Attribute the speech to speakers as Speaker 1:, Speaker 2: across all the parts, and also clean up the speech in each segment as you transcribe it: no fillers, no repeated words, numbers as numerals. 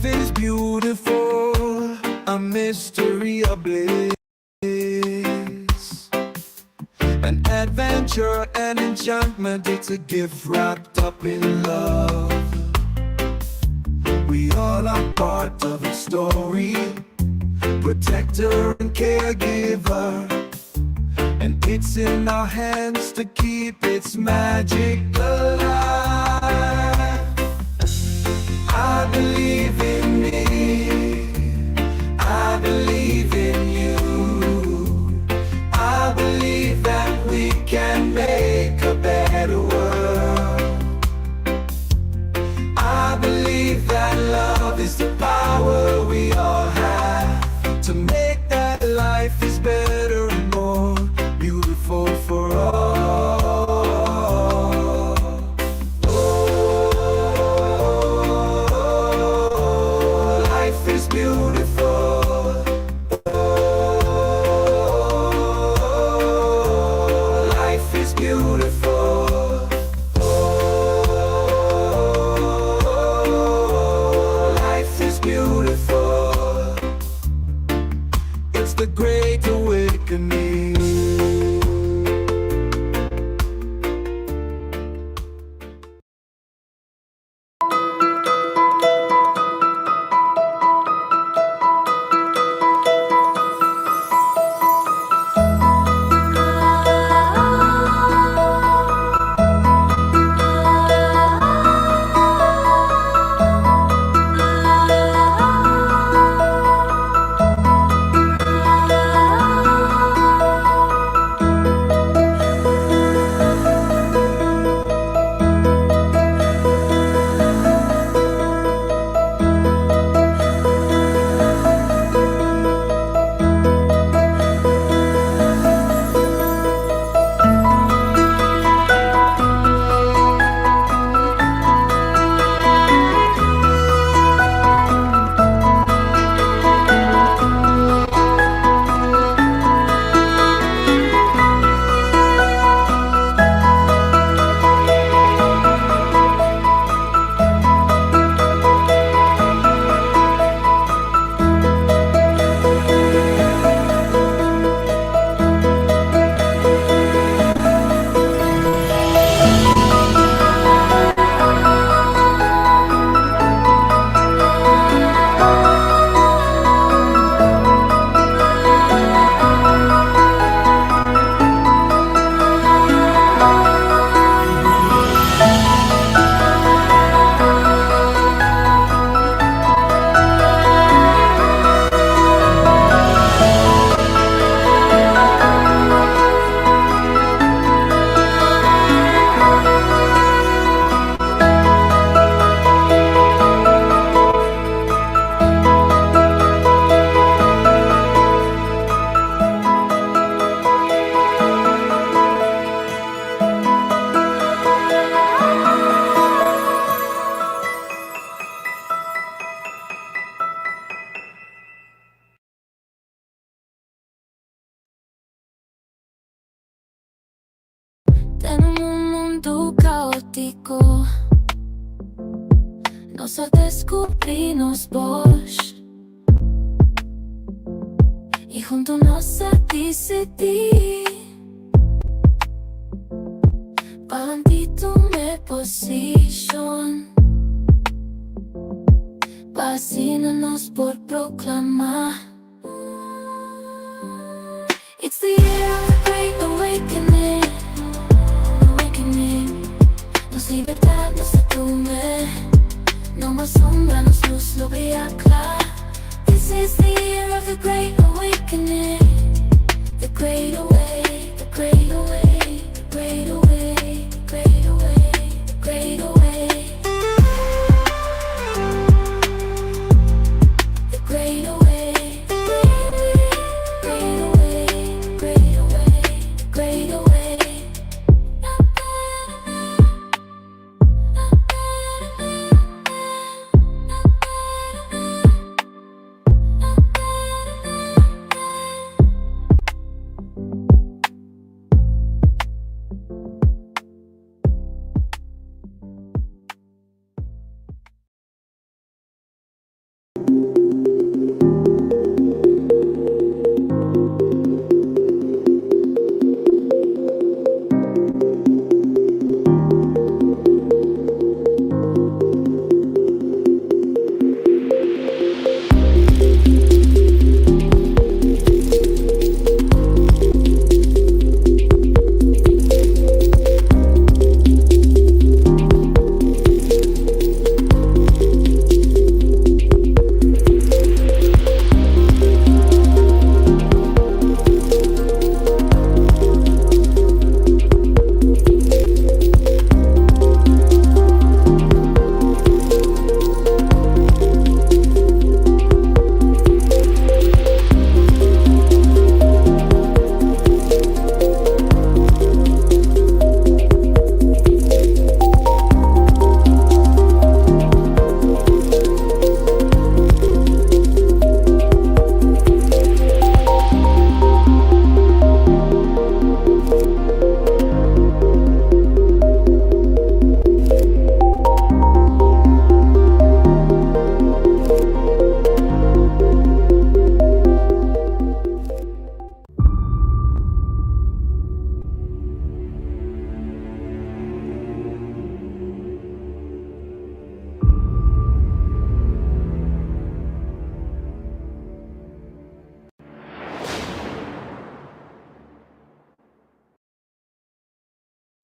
Speaker 1: Is beautiful, a mystery of bliss, an adventure, an enchantment. It's a gift wrapped up in love. We all are part of a story, protector and caregiver. And it's in our hands to keep its magic alive. I believe in me. I believe in you. I believe that we can make a better world. I believe that love is the power we all have to make that life is better and more beautiful for all. Oh, life is beautiful. Oh, life is beautiful. Oh, life is beautiful. It's the great awakening.
Speaker 2: Den un mundu kaótiko, nos a deskubrí nos bos i huntu nos a disidí pa tuma posishon, pa asina nos por proklamá. It's the year of the great awakening, awakening. Nos libertat nos a tuma, no mas sombra, nos lus lo bria kla. This is the year of the great awakening, the great awake, the great awake, the great awake, the great awake, the great awake. The great awake, the great awake, the great awake, the great awake, the great awake.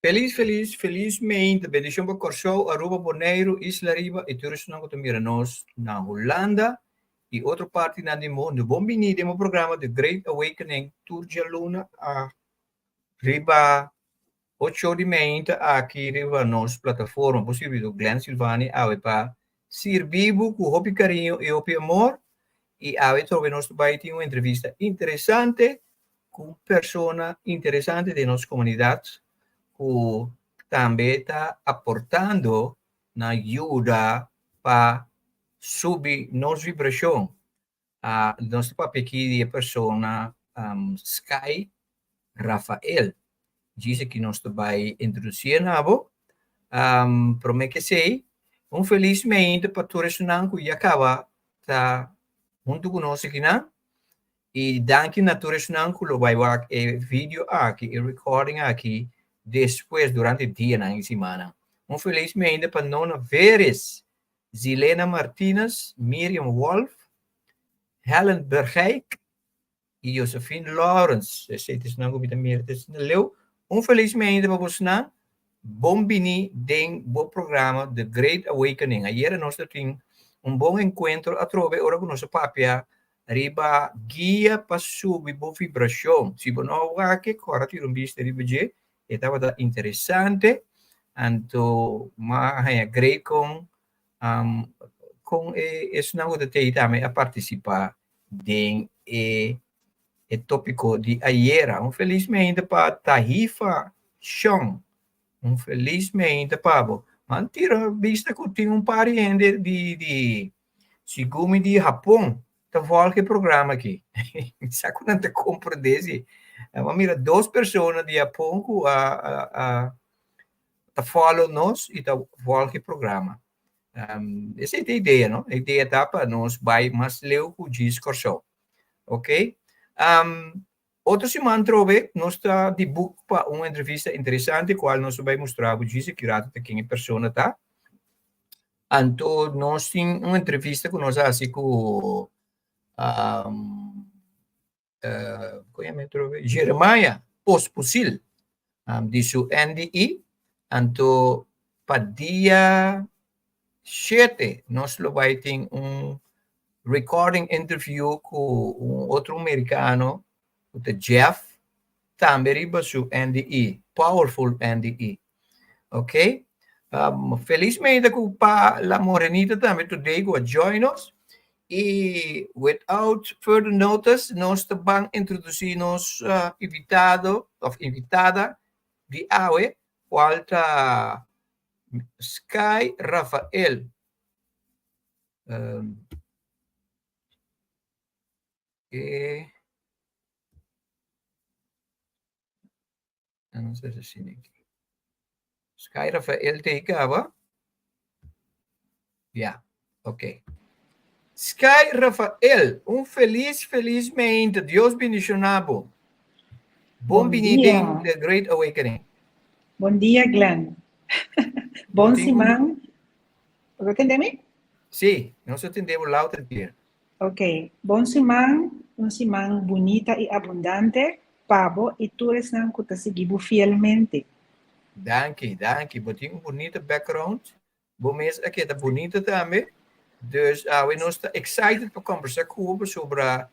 Speaker 3: Felis felis felismente bendishon pa Kòrsou, Aruba, Boneiru, Isla Riba i tur esnan ku ta mira nos na Hulanda i otro partinan di mundu. Bon bini den bo programa The Great Awakening tur djaluna a riba ocho di meinta aki riba nos plataforma. Bo sirbidó Glenn Silvani awe pa sirbi bo ku hopi kariño i hopi amor i awe trobe nos ta bai tin un entrevista interesante ku un persona interesante den nos komunidat ku tambe ta aportando na yuda pa subi nos vibrashon. Nos ta papia aki di e persona Sky Rafael. Djis aki nos ta bai introdusié na bo. Promé ke esei, un felis meinta pa tur esunnan ku ya kaba ta huntu ku nos akinan. I danki na tur esnan ku lo bai wak e video aki, e recording aki, despues durante dianan i simannan. Un felis meinda pa Nona Veres, Zilena Martinez, Miriam Wolff, Helen Bergijk i Josephine Lawrence. Esei ta esnan ku mi ta mira ta esnan leu. Un felis meinda pa bosnan. Bon bini den bo programa The Great Awakening. Ayera nos ta tin un bon enkuentro atrobe ora ku nos a papia riba guia pa subi bo vibrashon. Si bo no a wak e, kòrda tira un bista riba dje. E tabata interesante. Anto m'a haña great kon kon e esnan ku ta tei tambe a partisipá den e e tópiko di ayera. Un felis meinta pa Tahifa Shon. Un felis meinta pa bo. M'a tira bista ku tin un par di hende di di Segun mi di Hapon ta volg e programa aki. Mi sa ku nan ta komprendé si. Bo a mira dos persona di Hapon ku a a ta follow nos i ta volg e programa. Esei ta e idea, no? E idea ta pa nos bai mas leu ku djis Kòrsou. Ok. Otro siman trobe nos ta di boek pa un entrevista interesante kual nos ta bai mustra bo djis aki rato ta ken e persona ta. Anto nos tin un entrevista ku nos a hasi ku kon yama e atrobe? Jeremiah Posposil di su NDE. Anto pa dia shete nos lo bai tin un recording interview ku un otro merikano ku ta Jeff tambe riba su NDE, powerful NDE. Ok. Felizmente ku pa La Morenita tambe today ku a join us. I without further notice nos ta ban introduci nos invitado of invitada di awe cual ta Sky Rafael. E Nos a asina aki. Sky Rafael te caba. Ja, ok. Sky Rafael, un feliz, feliz meinte. Dios bendiciona bo. Bon
Speaker 4: Bon
Speaker 3: bini
Speaker 4: dia.
Speaker 3: den The Great Awakening.
Speaker 4: Bon dia, Glenn. Bon
Speaker 3: Bo tin un-
Speaker 4: siman. Bo ta tende mi?
Speaker 3: Sí, nos ta tende bo loud and clear.
Speaker 4: Ok, bon siman, un siman bunita i abundante pa bo i tur esnan ku ta sigui bo fielmente.
Speaker 3: Danki, danki. Bo tin un bunita background. Bo mes a keda bunita tambe. Dus awe nos ta excited pa kombersa ku bo pasobra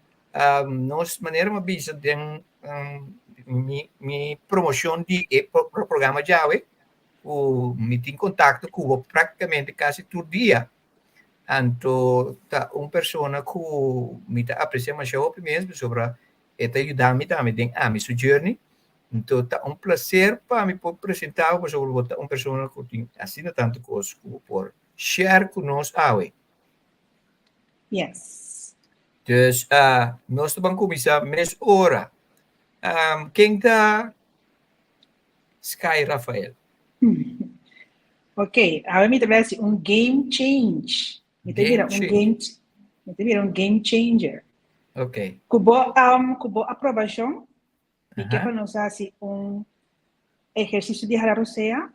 Speaker 3: nos manera mi a bisa den mi mi promoshon di e programa djawe ku mi tin kontakto ku bo praktikamente kasi tur dia. Anto ta un persona ku mi ta apresia masha hopi mes pasobra e ta yuda mi tambe den ami su journey. Anto ta un placer pa mi por presenta bo pasobra bo ta un persona ku tin asina tantu kos ku bo por share ku nos awe.
Speaker 4: Yes.
Speaker 3: Dus nos ta ban kuminsá mes ora. Ken ta Sky Rafael?
Speaker 4: Ok, awe mi ta bai hasi un game change. Mi ta bira un game, mi ta bira un game changer.
Speaker 3: Ok.
Speaker 4: Ku bo, ku bo aprobashon, mi ke pa nos hasi un ehersisio di hala rosea.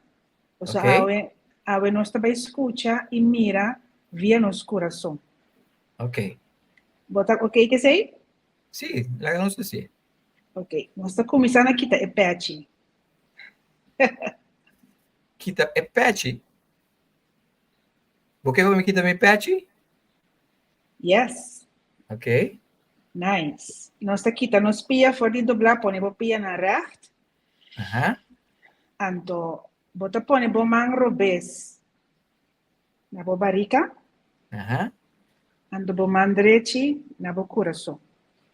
Speaker 4: Pasobra awe, awe nos ta bai skucha i mira via nos kurason.
Speaker 3: Ok.
Speaker 4: Bo ta ok ku esei?
Speaker 3: Sí, laga nos hasi.
Speaker 4: Ok, nos ta kuminsá na kita e pèchi.
Speaker 3: kita e pèchi. Bo ke pa mi kita mi pèchi?
Speaker 4: Yes.
Speaker 3: Ok.
Speaker 4: Nice. Nos ta kita nos pia for di doblá, pone bo pianan règt.
Speaker 3: Aha.
Speaker 4: Anto bo ta pone bo man robes na bo barika.
Speaker 3: Aha.
Speaker 4: Anto bo man drechi na bo kurason.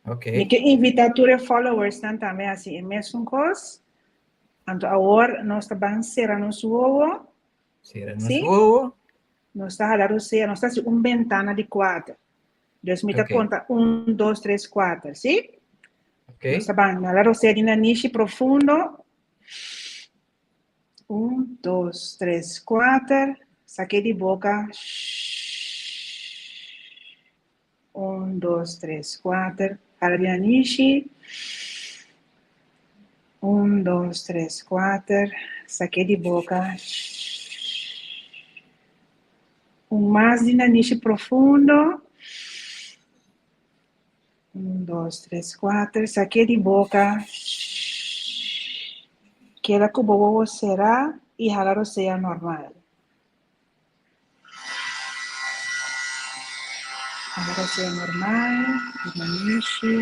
Speaker 3: Ok.
Speaker 4: Mi ke invitá tur e followersnan tambe hasi e mesun kos. Anto awor nos ta ban sera nos wowo.
Speaker 3: Sera nos
Speaker 4: Sí?
Speaker 3: wowo.
Speaker 4: Nos ta hala rosea, nos ta hasi un bentana di kuater. Dus mi ta
Speaker 3: Ok.
Speaker 4: konta un, dos, tres, kuater, sí?
Speaker 3: Ok.
Speaker 4: Nos ta ban hala rosea di nanishi profundo. Un, dos, tres, kuater. Sak'é di boka. Un, dos, tres, kuater. Hala di nanishi. Un, dos, tres, kuater. Sak'é di boka. Un mas di nanishi profundo. Un, dos, tres, kuater. Sak'é di boka. Keda ku bo wowo será i hala rosea normal. Hala rosea normal, di nanishi.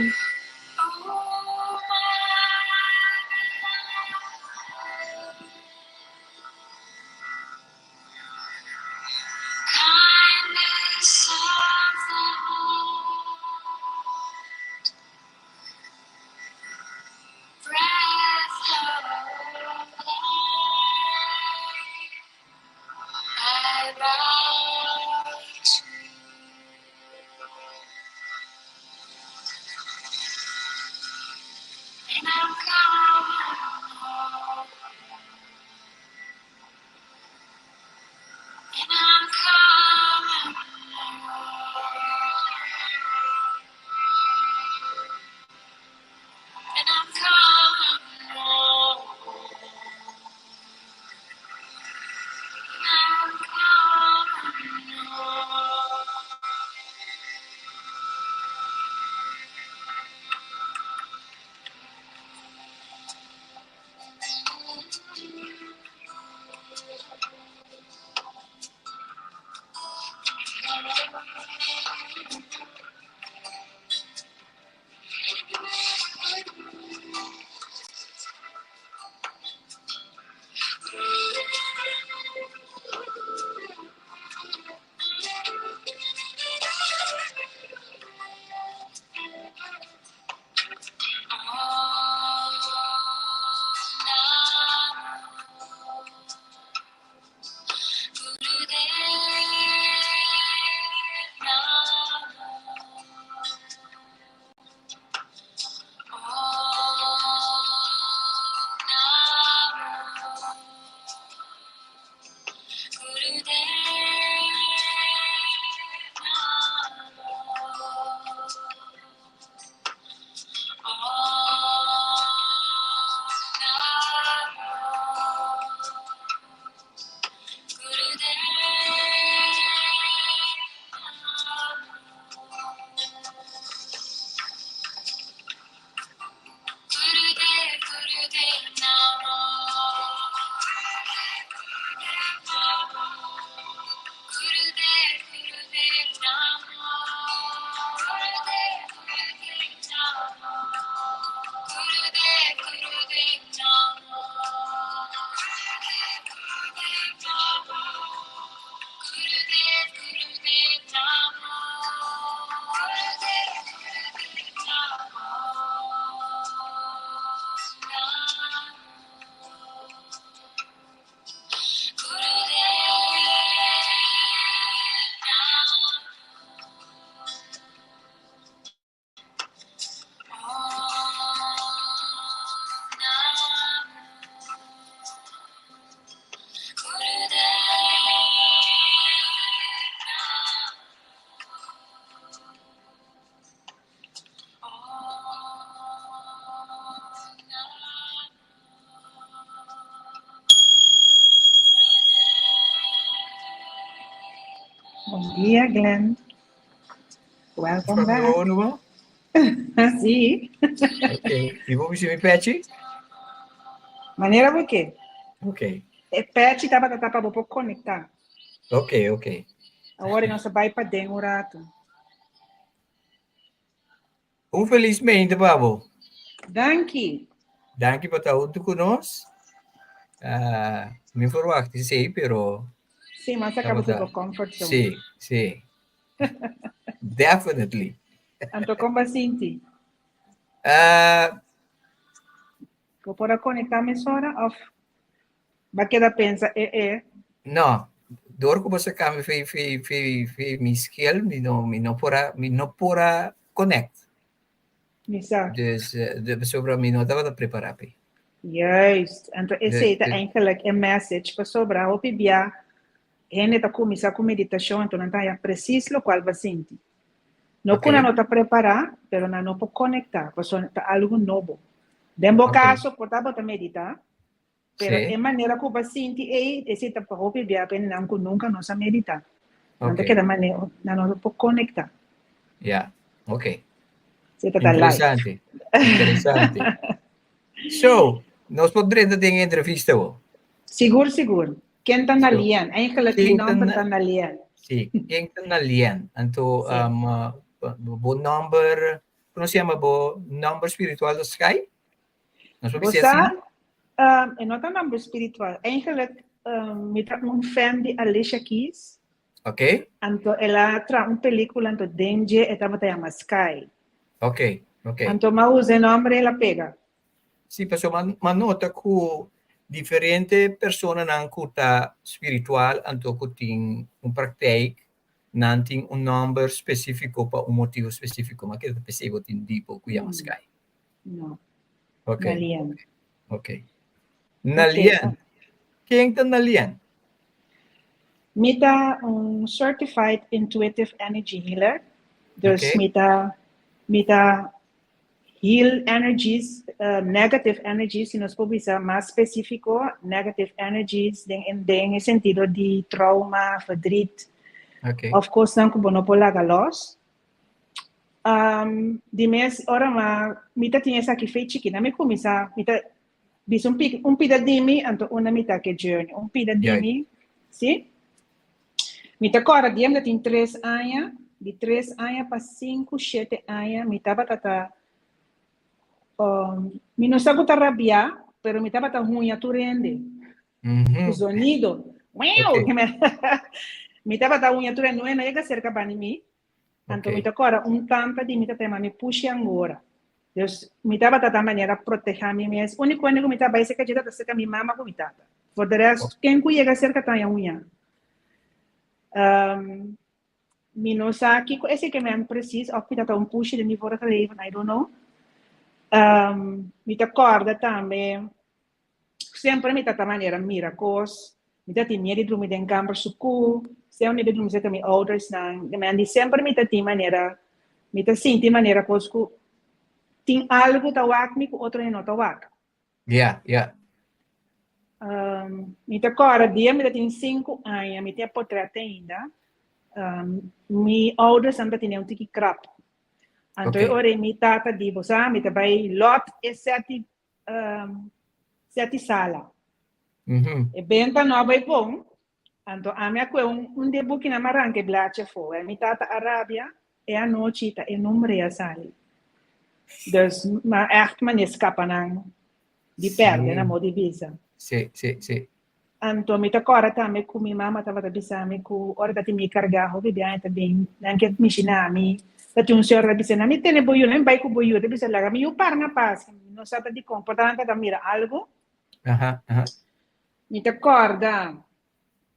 Speaker 4: Bon dia, Glenn. Welcome back.
Speaker 3: No,
Speaker 4: Sí.
Speaker 3: Ok. I bo bisti mi pechi?
Speaker 4: Manera bo ke.
Speaker 3: Ok.
Speaker 4: E pèchi tabata ta pa bo por konektá.
Speaker 3: Ok, ok.
Speaker 4: Awor nos a bai paden un ratu.
Speaker 3: Un felis mente pa bo.
Speaker 4: Danki.
Speaker 3: Danki pa ta huntu ku nos. Uh, mi verwacht esei, pero...
Speaker 4: Sí, mas acaba ku bo comfort zone.
Speaker 3: Sí, sí. Definitely.
Speaker 4: Anto kon ba sinti? Bo por a konektá mesora òf ba keda pensa e e?
Speaker 3: No, dor ku bo saka mi fei fei fei fei mi skel mi no mi no por a mi no por a connect.
Speaker 4: Mi sa.
Speaker 3: Dus de pasobra mi no tabata prepará p'e.
Speaker 4: Juist, anto esei ta eigenlijk e message pasobra hopi bia hende ta kuminsá ku meditashon anto nan ta haña presis lokual ba sinti. No ku nan no ta prepará, pero nan no por konektá, pasobra ta algu nobo. Den bo kaso por ta bo ta meditá, pero e manera ku bo a sinti ei, esei ta pa hopi bia pa nan ku nunka no sa meditá. Nan ta keda manera, nan no por konektá.
Speaker 3: Ya, ok.
Speaker 4: Esei ta ta life.
Speaker 3: Interesante, interesante. So, nos por drenta den e entrevista bo?
Speaker 4: Sigur, sigur. Ken ta Nalien? Eigenlijk mi nomber ta Nalien.
Speaker 3: Sí, ken ta Nalien? Anto um, bo nomber, kono se yama bo nomber spiritual ta Sky? Nos por bisa asina?
Speaker 4: Um, e no ta nomber spiritual. Eigenlijk um, mi ta un fan di Alicia Keys.
Speaker 3: Ok.
Speaker 4: Anto el a traha un pelicula anto den dje e tabata yama Sky.
Speaker 3: Ok, ok.
Speaker 4: Anto m'a usa e nomber el a pega.
Speaker 3: Sí, pasobra m'a nota ku diferente personanan ku ta spiritual anto ku tin un praktijk, nan tin un nòmber spesífiko pa un motibu spesífiko. M'a kere ta p'esei bo tin di bo ku yama Sky.
Speaker 4: No.
Speaker 3: Ok.
Speaker 4: Nalien.
Speaker 3: Ok. Nalien. Ken ta Nalien?
Speaker 4: Mi ta un Certified Intuitive Energy Healer. Dus mi ta mi ta Heal energies, negative energies, si nos por bisa mas specifico, negative energies den den e sentido di trauma, verdriet,
Speaker 3: okay.
Speaker 4: of cosnan cu bo no por laga los. Um, di mes ora ma mi ta tin esaki fe chiki, na mi cuminsa, mi ta bisa un pik, un pida di mi, anto una mitad ke journey, un pida di mi, si? Mi ta kòrda dia mi ta tin tres aña, di tres aña pa sinku, shete aña mi tabata ta, mi no sa ku ta rabiá, pero mi tabata huña tur hende. Ku zonido. Wiuw! Mi tabata huña tur hende, no a yega serka bani mi. Anto mi ta kòrda un tanta di mi ta tema mi pushi angora. Dus mi tabata ta manera protehá mi mes. Úniko hende ku mi ta bai serka dje tabata serka mi mama ku mi tata. For de rest, ken ku yega serka ta haña uña. Um, mi no sa kiko esei ke men presis, òf mi tabata un pushi den mi vorige leven, I don't know. Um, mi ta kòrda tambe Semper mi ta ta manera mira kos, mi ta tin miedu di drumi den kamber sukú, semper mi ta drumi serka mi oudersnan, men di semper mi ta tin manera, mi ta sinti manera kos ku tin algu ta wak mi ku otro hende no ta wak.
Speaker 3: Ja, ja.
Speaker 4: Um, mi ta kòrda dia mi ta tin sinku aña, mi tin e potret ainda, um, mi oudersnan ta tene un tiki krap. Anto e ora ei mi tata di, bo sa, mi ta bai lòt e sèti um, seti sala.
Speaker 3: Mm -hmm.
Speaker 4: E benta no a bai bon, anto ami a kue un, un di e bukinan a ranka e blachi afó. E mi tata a rabia, e anochi ta e nombre a sali. Dus, ma echt mane skapa nan di perde, na modo di bisa.
Speaker 3: Sí, sí, sí.
Speaker 4: Anto mi ta kòrda tambe ku mi mama tabata bisa mi ku ora ta tin mi kargá hopi biaha ta bin nan ke mishiná mi. Ta tin un señora ta bisa nan mi tene bo yu, nan mi bai ku bo yu. Ta bisa laga mi yu para na pas. Mi no sa ta dikon, por ta nan tabata mira algu.
Speaker 3: Aha, aha.
Speaker 4: Mi ta kòrda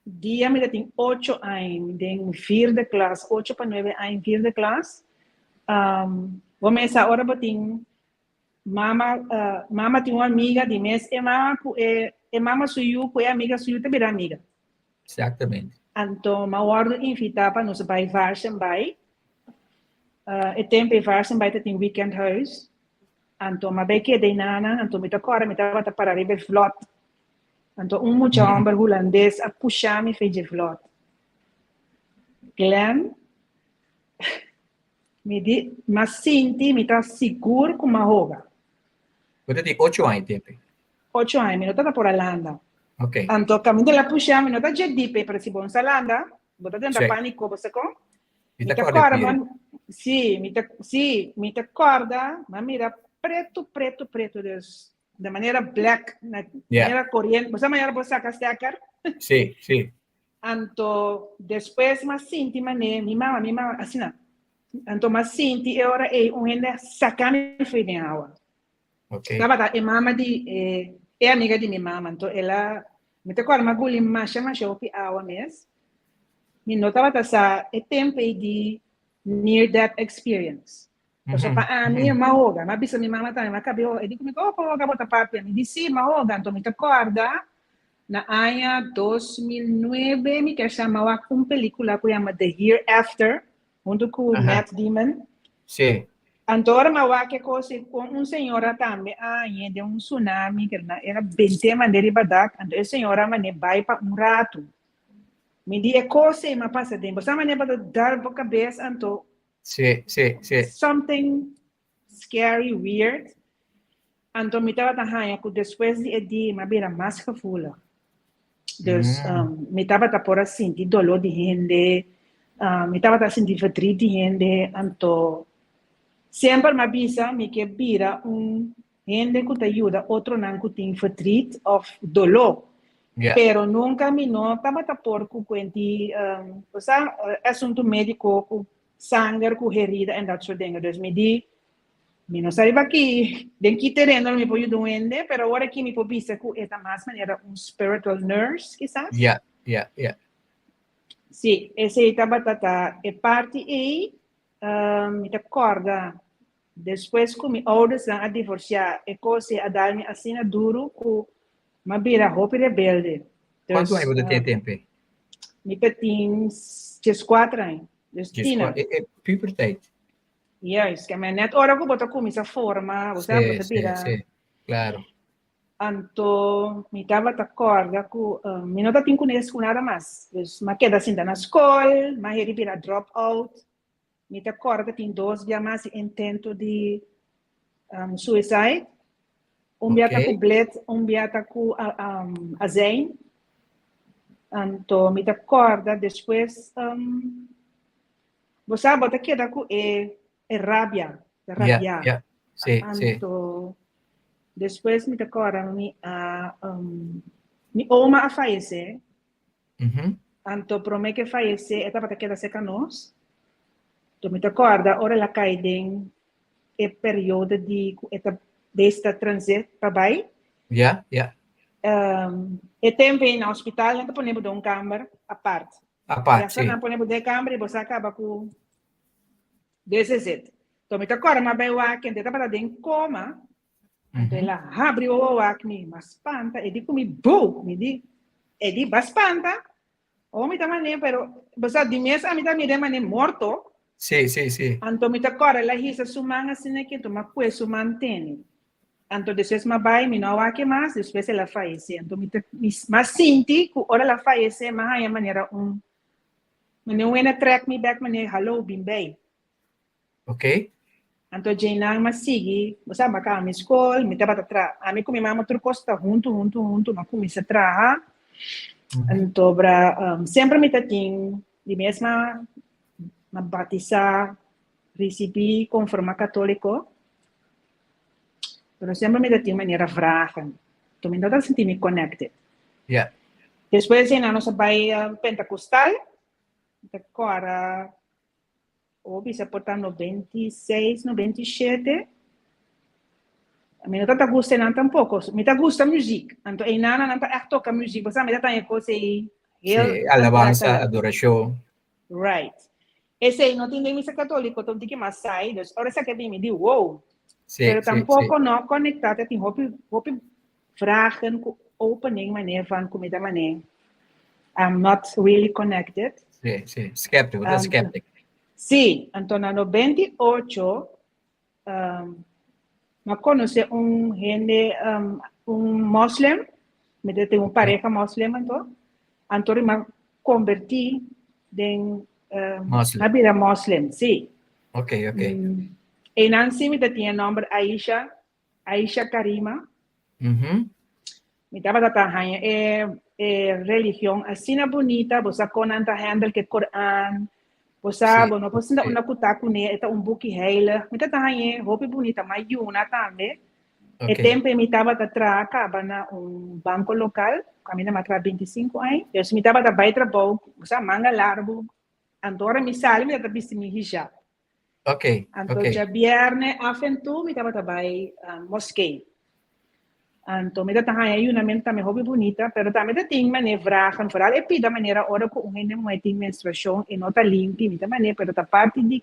Speaker 4: dia mi ta tin ocho aña den vierde klas, ocho pa nuebe aña vierde klas. Bo mesa ora bo tin Mama, mama tin un amiga di mes e mama ku e e mama su yu ku e amiga su yu ta bira amiga.
Speaker 3: Exactamente.
Speaker 4: Anto m'a wòrdu invitá pa nos bai Varssenbaai. E tempu ei Varssenbaai ta tin weekendhuis. Anto m'a bai keda einanan, anto mi ta kòrda mi tabata para riba e vlòt. Anto un mucha hòmber hulandes a pusha mi fe dje vlòt. Glenn. Mi di, M'a sinti, mi ta sigur ku m'a hoga.
Speaker 3: Bo ta tin ocho aña tempu?
Speaker 4: Ocho aña, mi no tabata por a landa. Anto kaminda el a pusha mi no ta dje dip ei, pero si bo no sa landa, bo ta drenta pániko, bo sa kon?
Speaker 3: Mi
Speaker 4: Mi
Speaker 3: ta
Speaker 4: ta
Speaker 3: kòrda
Speaker 4: kòrda,
Speaker 3: piri.
Speaker 4: man, sí, mi ta, sí, mi ta kòrda, m'a mira pretu, pretu, pretu, dus de manera black, na manera koriente, bo sa manera bo saka stekker?
Speaker 3: Sí, sí.
Speaker 4: Anto despues m'a sinti manera, mi mama, mi mama, asina. Anto m'a sinti e ora ei un hende a saka mi fo'i den awa. Tabata e mama di e e amiga di mi mama, anto el a, mi ta kòrda m'a guli masha masha hopi awa mes. Mi no tabata sa e tempu ei di near death experience. Pasobra pa ami m'a hoga, m'a bisa mi mama tambe, m'a kab'é hoga. E di ku mi, Kon hoga bo ta papia? Mi di, Si, m'a hoga. Anto mi ta kòrda na aña 2009 mi kier sa m'a wak un pelikula ku yama The Hereafter huntu ku Matt Damon. Anto ora m'a wak e kos ei kon un señora tambe a hañ'é den un tsunami, ku el a bent'é mand'é riba dak, anto e señora a mand'é bai pa un ratu. Mi di e kos ei m'a pasa den. Bo sa manera bo ta dal bo kabes anto
Speaker 3: Sí, sí, sí.
Speaker 4: Something scary, weird. Anto mi tabata haña ku despues di e dia mi a bira mas gevoelig. Dus um, mi tabata por a sinti doló di hende, um, mi tabata sinti verdriet di hende, anto semper mi a bisa mi ke bira un hende ku ta yuda otronan ku tin verdriet òf doló. Pero nunka mi no tabata por ku kuenti, um, osea, asuntu médiko ku sanger, ku herida en dat soort dingen. Dus mi di, mi no sa riba ki, den ki tereno mi por yuda un hende, pero awor aki mi por bisa ku e ta mas manera un spiritual nurse kisas. Sí, esei tabata ta e parti ei, um, mi ta kòrda Despues ku mi oudersnan a divorsiá, e kos ei a dal mi asina duru ku m'a bira hopi rebelde.
Speaker 3: Kuantu aña bo ta tin e tempu ei?
Speaker 4: Mi ta tin dieskuater aña. Dus tiener.
Speaker 3: E puberteit.
Speaker 4: Juist, ke men nèt ora ku bo ta kuminsá forma, bo sa, bo ta bira.
Speaker 3: Sí, sí, klaro.
Speaker 4: Anto mi tabata kòrda ku mi no ta tin kunes ku nada mas. Dus m'a keda sinta na skol, m'a heri bira drop out. Mi ta kòrda tin dos bia mas di intento di um, suicide. Un bia ta ku blet, un bia ta ku um, azijn. Anto mi ta kòrda despues um, bo sa bo ta keda ku e, e rabia, ta rabia.
Speaker 3: Yeah, yeah. Sí, sí.
Speaker 4: Anto despues mi ta kòrda mi a um, mi oma a fayesé. Anto promé ku e fayesé e tabata keda serka nos. Anto mi ta kòrda ora el a kai den e periodo di ku e ta bes ta transit pa bai.
Speaker 3: Ja, ja.
Speaker 4: E tempu ei na hospital nan ta pone bo den un kamber apart.
Speaker 3: Apart,
Speaker 4: Ya sa
Speaker 3: si.
Speaker 4: nan pone bo den e kamber i bo sa kaba ku this is it. Anto mi ta kòrda mi a bai wak kende tabata den koma. Anto el a habri wowo wak mi, m'a spanta, e di ku mi, Boo! Mi di, E di, B'a spanta? Oh, mi ta man'é, pero, bo sa, di mes ami ta mir'é man'é morto.
Speaker 3: Sí, sí, sí.
Speaker 4: Anto mi ta kòrda el a hisa su man asina aki, anto m'a kue su man tene. Anto despues m'a bai, mi no a wak e mas, despues el a fayesé. Anto mi ta, mi, m'a sinti ku ora el a fayesé, m'a haña manera un, manera un hende a trèk mi bèk, manera, Hallo, bin bei.
Speaker 3: Ok.
Speaker 4: Anto djeinan m'a sigui, bo sa, m'a kaba mi skol, mi tabata tra, ami ku mi mama tur kos ta huntu, huntu, huntu, m'a kuminsá traha. Anto bra, semper mi ta tin di mes m'a m'a batisá, risibí konformá katóliko, pero semper mi ta tin manera vragen. Anto mi no ta sinti mi connected. Despues djeinan nos a bai Pentakostal, mi ta kòrda O bisa por ta 96, 97. Mi no ta gusta nan tampoco. Mi ta gusta muziek. Anto einan nan ta echt toca muziek. Bo sa mi ta taña cos ei heel
Speaker 3: Sí, alabanza,
Speaker 4: aantrekkelijk.
Speaker 3: adoracion.
Speaker 4: Right. Esei no tin den misa católico, ta un tiki mas saai. Dus ora esaki a bin mi di wow. Pero tampoco no conecta, ta tin hopi hopi vragen ku opening manera van ku mi ta manera I'm not really connected.
Speaker 3: Sí, sí, skeptico, ta skeptic.
Speaker 4: Sí, anto na 98 um, m'a conoce un hende, um, un moslim, mi ta tin un pareha moslim anto, anto ri m'a converti den, um,
Speaker 3: Moslim.
Speaker 4: m'a bira moslim, sí.
Speaker 3: Ok, ok.
Speaker 4: Einan sí mi ta tin e nomber Aisha, Aisha Karima. Mi tabata ta haña e e religion asina bunita, bo sa kon nan ta handle ke Koran, bo sa bo no por sinta unda ku ta kuné, e ta un buki heilig. Mi ta ta hañ'é hopi bunita, m'a yuna tambe. E tempu ei mi tabata traha kaba na un banko lokal, kaminda m'a traha bintisinku aña. Dus mi tabata bai trabou, bo sa, manga largu, anto ora mi sali mi tabata bisti mi hijab. Anto djabièrnè af en toe mi tabata bai moskee. Anto mi ta haña yunamentu tambe hopi bunita, pero tambe ta tin manera vragen, vooral e pida manera ora ku un hende muhé tin menstruashon e no ta limpi, mi ta manera, pero ta parti di,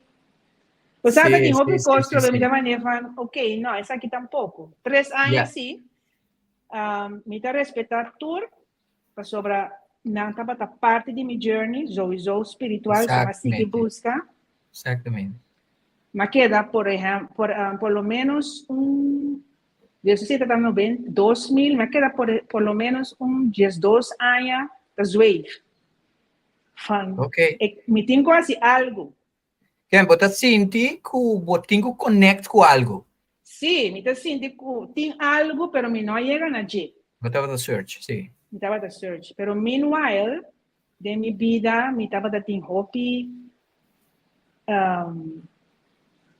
Speaker 4: bo sa ta tin hopi kos trobe, mi ta manera van ok, no, esaki tampoko. Tres aña si, mi ta respetá tur Pasobra nan tabata parti di mi journey, souiso spiritual, so m'a sigui busca.
Speaker 3: Exactamente.
Speaker 4: M'a keda por ehem, por, um, por lo menos un, Dios si ta noven, 2000, m'a keda por, por lo menos un 12 aña ta zweef. Van, ik, mi tin ku hasi algu.
Speaker 3: Ken, bo ta sinti ku bo tin ku connect ku algu?
Speaker 4: Sí, mi ta sinti ku tin algu, pero mi no a yega na dje.
Speaker 3: Bo tabata search, sí.
Speaker 4: Mi tabata search. Pero meanwhile, den mi bida mi tabata tin hopi, um,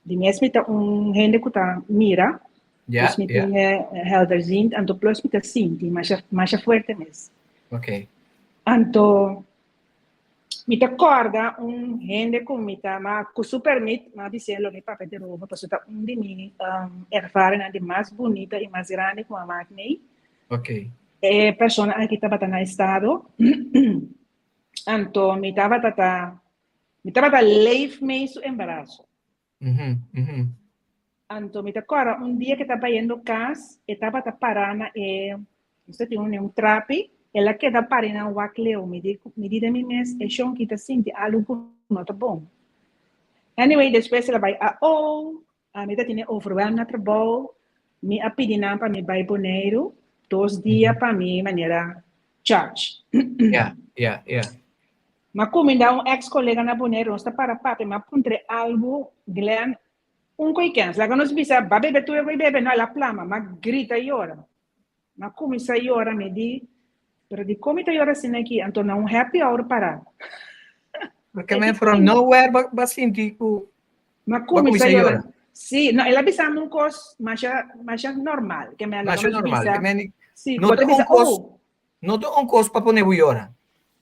Speaker 4: di mes mi ta un hende ku ta mira, dus mi tin e helderziend, anto plus mi ta sinti masha, masha fuerte mes. Anto, Mi ta kòrda un hende ku mi ta ma ku su pèrmit mi a bis'é lo mi papia derover pasobra ta un di mi ervaringnan di mas bunita i mas grandi ku mi a mak mei. E persona aki tabata na estado anto mi tabata ta mi tabata leef mei su embaraso. Anto mi ta kòrda un dia ku e ta bayendo kas, e tabata pará na e, nos ta tin un trapi, el a keda pará na wak leu. Mi di, mi di den mi mes, e shonki ta sinti algu ku no ta bon. Anyway, despues el a bai AO, ami ta tene overwhelm na trabou, mi a pidi nan pa mi bai Boneiru dos dia pa mi manera charge. M'a kumindá un ex kolega na Boneiru, nos ta para papia, m'a puntr'é algu, Glenn, un ko'i kens, laga nos bisa, ba bebe tur e ko'i bebe, no, el a plama, m'a grita yora. M'a kuminsá yora, mi di, pero dikon mi ta yora asina aki? Anto na un happy hour pará.
Speaker 3: Porque men from nowhere ba, ba sinti ku
Speaker 4: M'a kuminsá yora. Sí, no, el a bisa mi un kos masha, masha normal, ke men laga
Speaker 3: Masha
Speaker 4: nos
Speaker 3: normal,
Speaker 4: bisa,
Speaker 3: ke men
Speaker 4: sí,
Speaker 3: no
Speaker 4: bo
Speaker 3: ta
Speaker 4: ta
Speaker 3: un
Speaker 4: bisa,
Speaker 3: kos,
Speaker 4: oh,
Speaker 3: No ta un kos pa pone bo yora.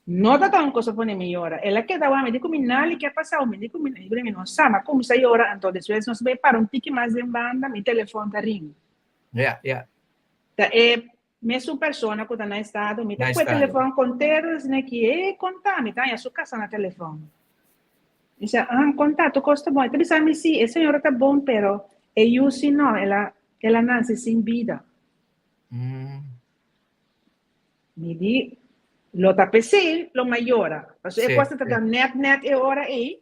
Speaker 4: No ta ta un kos pa pone mi yora. El a keda wak, mi di ku mi nali ke a pasao, mi di ku mi mi no sa, mi a kuminsá yora, anto despues nos bai para un tiki mas den banda, mi telefon ta ring.
Speaker 3: Ya, ya.
Speaker 4: Ta e mesun persona ku ta na estado, mi ta
Speaker 3: Na
Speaker 4: kue
Speaker 3: estado.
Speaker 4: telefon kontero esei aki, e konta, mi ta haña su kasa na telefon. Mi sa, ah, konta, tur kos ta bon. E ta bisa mi, si, e señora ta bon, pero e yu si no, el a el a nase sin bida. Mi di, lo ta p'esei lo m'a yora. Pasobra e kos ta ta nèt nèt e ora ei.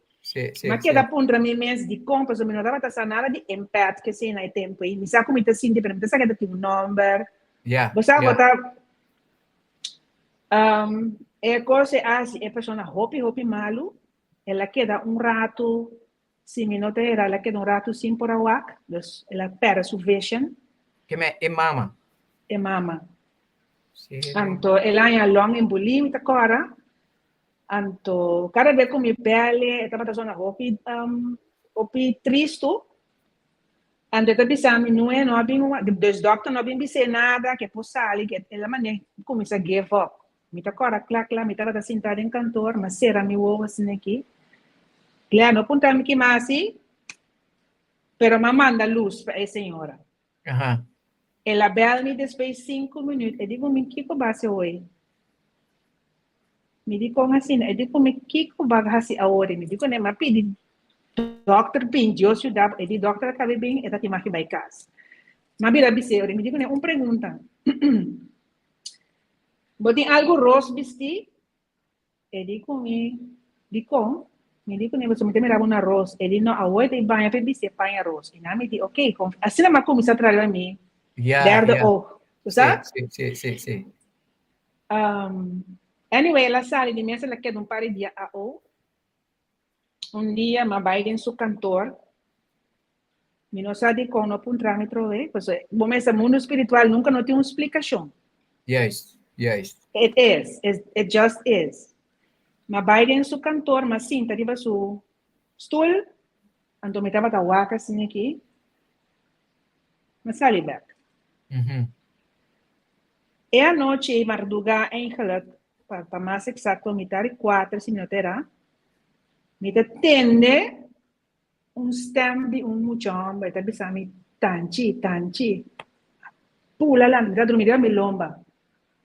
Speaker 4: M'a keda puntra mi mes dikon, pasobra mi no tabata sa nada di empath kesei na e tempu ei. Mi sa ku mi ta sinti, pero mi ta sa ke ta tin un nòmber. Bo sa bo ta e kos e hasi e persona hopi hopi malu. El a keda un ratu, si mi no ta era, el a keda un ratu sin por a wak, dus el a pèrdè su vision.
Speaker 3: Keme e mama?
Speaker 4: E mama. Anto el aña long en bulí, mi ta kòrda. Anto kada bes ku mi bèl'e, e tabata sona hopi, hopi tristu. Anto e ta bisa mi, Noe no a bin, dus dòkter no a bin bis'é nada, ke por sali, ke el a manera kuminsá give up. Mi ta kòrda kla kla, mi tabata sintá den kantor, m'a sera mi wowo asina aki. Glenn no puntra mi kima hasi, pero m'a manda lus pa e señora. El a bèl mi despues sinku minüt, e di ku mi, Kiko bo hasi awoy? Mi di kon asina? E di ku mi, Kiko bo a hasi awor? Mi di kuné, m'a pidi dòkter bin, Dios yuda bo. E di dòkter a kabe bin, e ta tin maki bai kas. M'a bira bis'é, ora mi di kuné un pregunta. Bo tin algu ros bistí? E di ku mi, Dikon? Mi di ku mi, Pasobra mi ta mira bo na ros. E di, No, awor e ta i baña pa e bisti e paña ros. I nan mi di, Oké, konf. Asina mi a kuminsá traha riba mi derde oog. Bo sa?
Speaker 3: Sí, sí, sí, sí.
Speaker 4: Anyway, el a sali di mesa, el a keda un par di dia AO. Un dia mi a bai den su kantor, mi no sa dikon no puntra mi trobe, pasobra bo mester mundu spiritual nunka no tin un splikashon.
Speaker 3: Juist, juist.
Speaker 4: It is, it just is. M'a bai den su kantor, m'a sinta riba su stul, anto mi tabata wak asina aki, m'a sali bek. E anochi ei mardugá eigenlijk, pa mas eksakto mitar di kuater si mi no ta erá, mi ta tende un stem di un mucha hòmber ta bisa mi, Tanchi, Tanchi, a pula lanta, mi ta drumi riba mi lomba,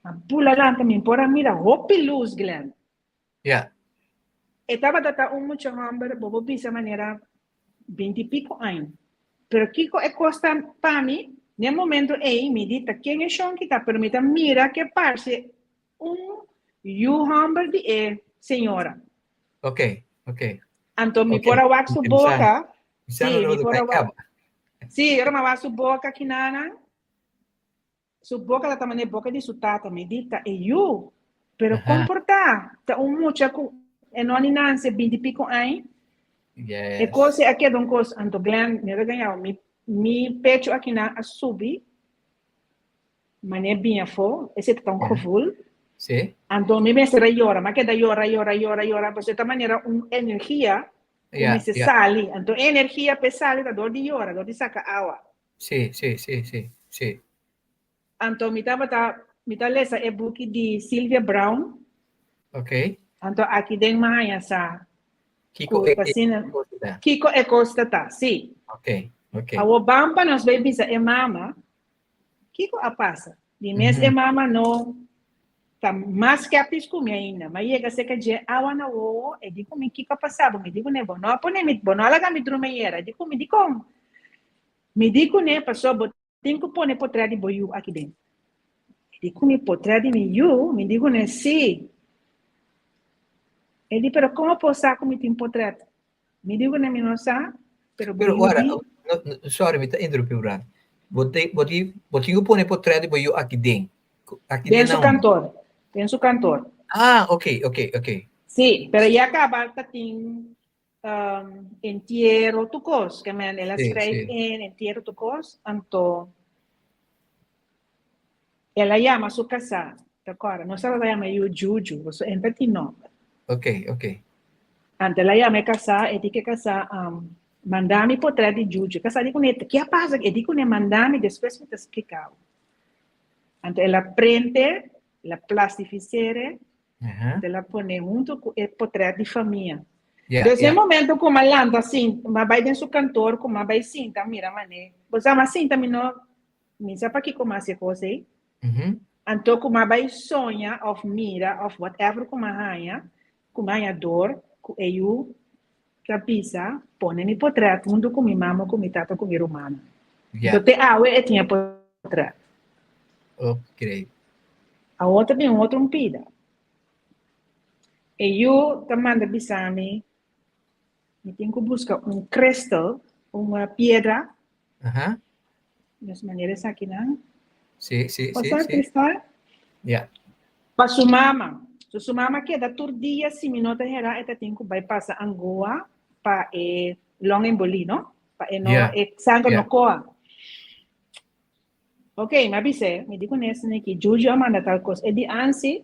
Speaker 4: a pula lanta, mi por a mira hopi lus, Glenn.
Speaker 3: Ja.
Speaker 4: E tabata ta un mucha hòmber, bo por bisa manera binti piko aña. Pero kiko e kos ta pa mi, n'e momento ei mi di ta ken e shonki ta, pero mi ta mira ke parse un yu hòmber di e señora.
Speaker 3: Ok, ok.
Speaker 4: Anto mi por a wak su boka. Sí, mi por a wak. Sí, ora mi a wak su boka kinana. Su boka ta manera boka di su tata. Mi di ta e yu. Pero kon por ta? Ta un mucha ku e no a ni nanse binti piko aña.
Speaker 3: Yes.
Speaker 4: E kos a keda un kos. Anto Glenn, mi a gañao. Mi, mi pecho akinan a subi. Manera bin afó, esei ta un gevoel.
Speaker 3: Sí.
Speaker 4: Anto mi mester a yora, mi a keda yora, yora, yora, yora, pasobra ta manera un energia ku mester sali. Anto e energia p'e sali ta dor di yora, dor di saka awa.
Speaker 3: Sí, sí, sí, sí, sí.
Speaker 4: Anto mi tabata, mi ta lesa e buki di Sylvia Browne.
Speaker 3: Ok.
Speaker 4: Anto aki den mi a haña sa
Speaker 3: Kiko
Speaker 4: ku
Speaker 3: e
Speaker 4: asina,
Speaker 3: kos ta.
Speaker 4: kiko e kos ta ta, sí.
Speaker 3: Ok, ok.
Speaker 4: Awor ban pa nos bai bisa e mama Kiko a pasa? Di mes e mama no ta mas skeptisch ku mi ainda. Mi a yega serka dje awa na wowo, e di ku mi, Kiko a pasa bo? Mi di kuné, Bo no a pone mi, bo no a laga mi drumi ayera. E di ku mi, Dikon? Mi di kuné, Pasobra bo tin ku pone potrèt di bo yu aki den. E di ku mi, Potrèt di mi yu? Mi di kuné, Si. E di, Pero kon bo por sa ku mi tin potrèt? Mi di ku mi no sa, pero bo
Speaker 3: Pero
Speaker 4: yu
Speaker 3: ora,
Speaker 4: di.
Speaker 3: no, no, sorry, mi ta interrumpí un rato. Bo te, bo ti, bo tin ku pone portret di bo yu aki den. Aki
Speaker 4: Den
Speaker 3: den
Speaker 4: su
Speaker 3: na unda?
Speaker 4: kantor, den su kantor.
Speaker 3: Ah, ok, ok, ok.
Speaker 4: Sí, pero ya kaba ta tin um, entiero tur kos, ke men el a
Speaker 3: Sí,
Speaker 4: skrijf
Speaker 3: sí.
Speaker 4: in entiero tur kos, anto el a yama su kasá, ta kòrda, nos tabata yama yu Juju, pasobra e no ta tin nòmber.
Speaker 3: Ok, ok.
Speaker 4: Anto el a yama e kasá, e di ku e kasá, um, manda mi potrèt di Juju. E kasá di kuné, ke a pasa? E di kuné, manda mi, despues mi ta splika bo. Anto el a prente, el a plastifiser'e, anto el a pone huntu ku e potrèt di famia.
Speaker 3: Yeah,
Speaker 4: Dus e
Speaker 3: yeah.
Speaker 4: momento ku mi a lanta sin, mi a bai den su kantor, ku mi a bai sinta, mira manera, bo sa mi a sinta mi no Mi sa pakiko mi a hasi e kos ei. Anto ku mi a bai soña òf mira òf whatever ku mi a haña, ku mi a haña dor ku e yu ta bisa pone mi potrèt huntu ku mi mama, ku mi tata, ku mi rumannan.
Speaker 3: Ja.
Speaker 4: Anto te awe e tin e potrèt.
Speaker 3: Oké.
Speaker 4: Awor ta bin un otro un pida. E yu ta manda bisa mi, mi tin ku buska un kristal, un piedra.
Speaker 3: Aha.
Speaker 4: Nos manera esakinan.
Speaker 3: Sí, sí, sí,
Speaker 4: Pastor
Speaker 3: sí.
Speaker 4: Cristal?
Speaker 3: Ja.
Speaker 4: Pa su mama. So su mama keda tur dia si mi no ta hera e ta tin ku bai pasa angoa pa e long embolie, no? Pa e no
Speaker 3: Ja.
Speaker 4: e sanger
Speaker 3: Ja.
Speaker 4: no koa. Ok, mi a bis'é, mi di ku Nesni ki Juju a manda tal kos. E di ansi,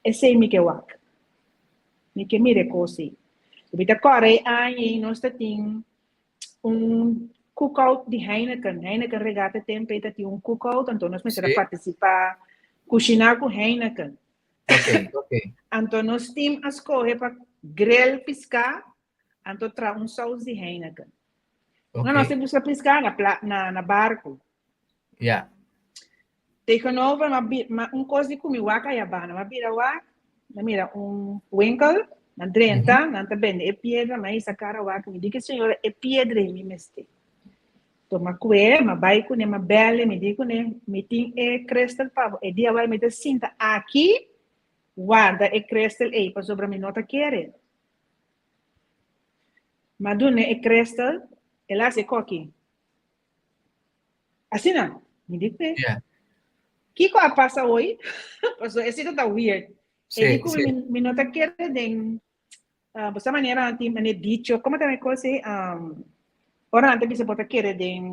Speaker 4: esei mi ke wak. Mi ke mira e kos ei. Mi ta kòrda e aña ei nos ta tin un cookout di Heineken. Heineken Regatta tempo ei ta tin un cookout, anto nos mester a
Speaker 3: Sí.
Speaker 4: partisipá kushiná ku Heineken.
Speaker 3: Ok, ok.
Speaker 4: Anto nos team a skohe pa grill piská, anto traha un saus di Heineken.
Speaker 3: Ok.
Speaker 4: No, nos a buska piská na pla, na, na barku.
Speaker 3: Ja.
Speaker 4: Tegenover, ma, bi, ma un kos di kumi wak aya banda. Ma bira wak, ma mira un winkel, na drenta, mm -hmm. nan ta bende e piedra, ma isa kara wak, mi di ke señora, e piedra mi meste. To ma kue, ma bai kune, ma belle, mi di kune, mi tin e kristal pa bo. E dia wal mi ta sinta aki, warda e kristal ei, pasobra mi no ta kere. Ma dune e kristal, el a hasi koki. Asina, mi di kue.
Speaker 3: Yeah.
Speaker 4: Kiko a pasa hoy? Paso esito ta weird.
Speaker 3: Sí,
Speaker 4: E di ku
Speaker 3: sí.
Speaker 4: mi, mi no ta kere den uh, bosa manera nan tin mane dicho, como ta me kos ei? Um, ora nan ta bisa bo ta kere den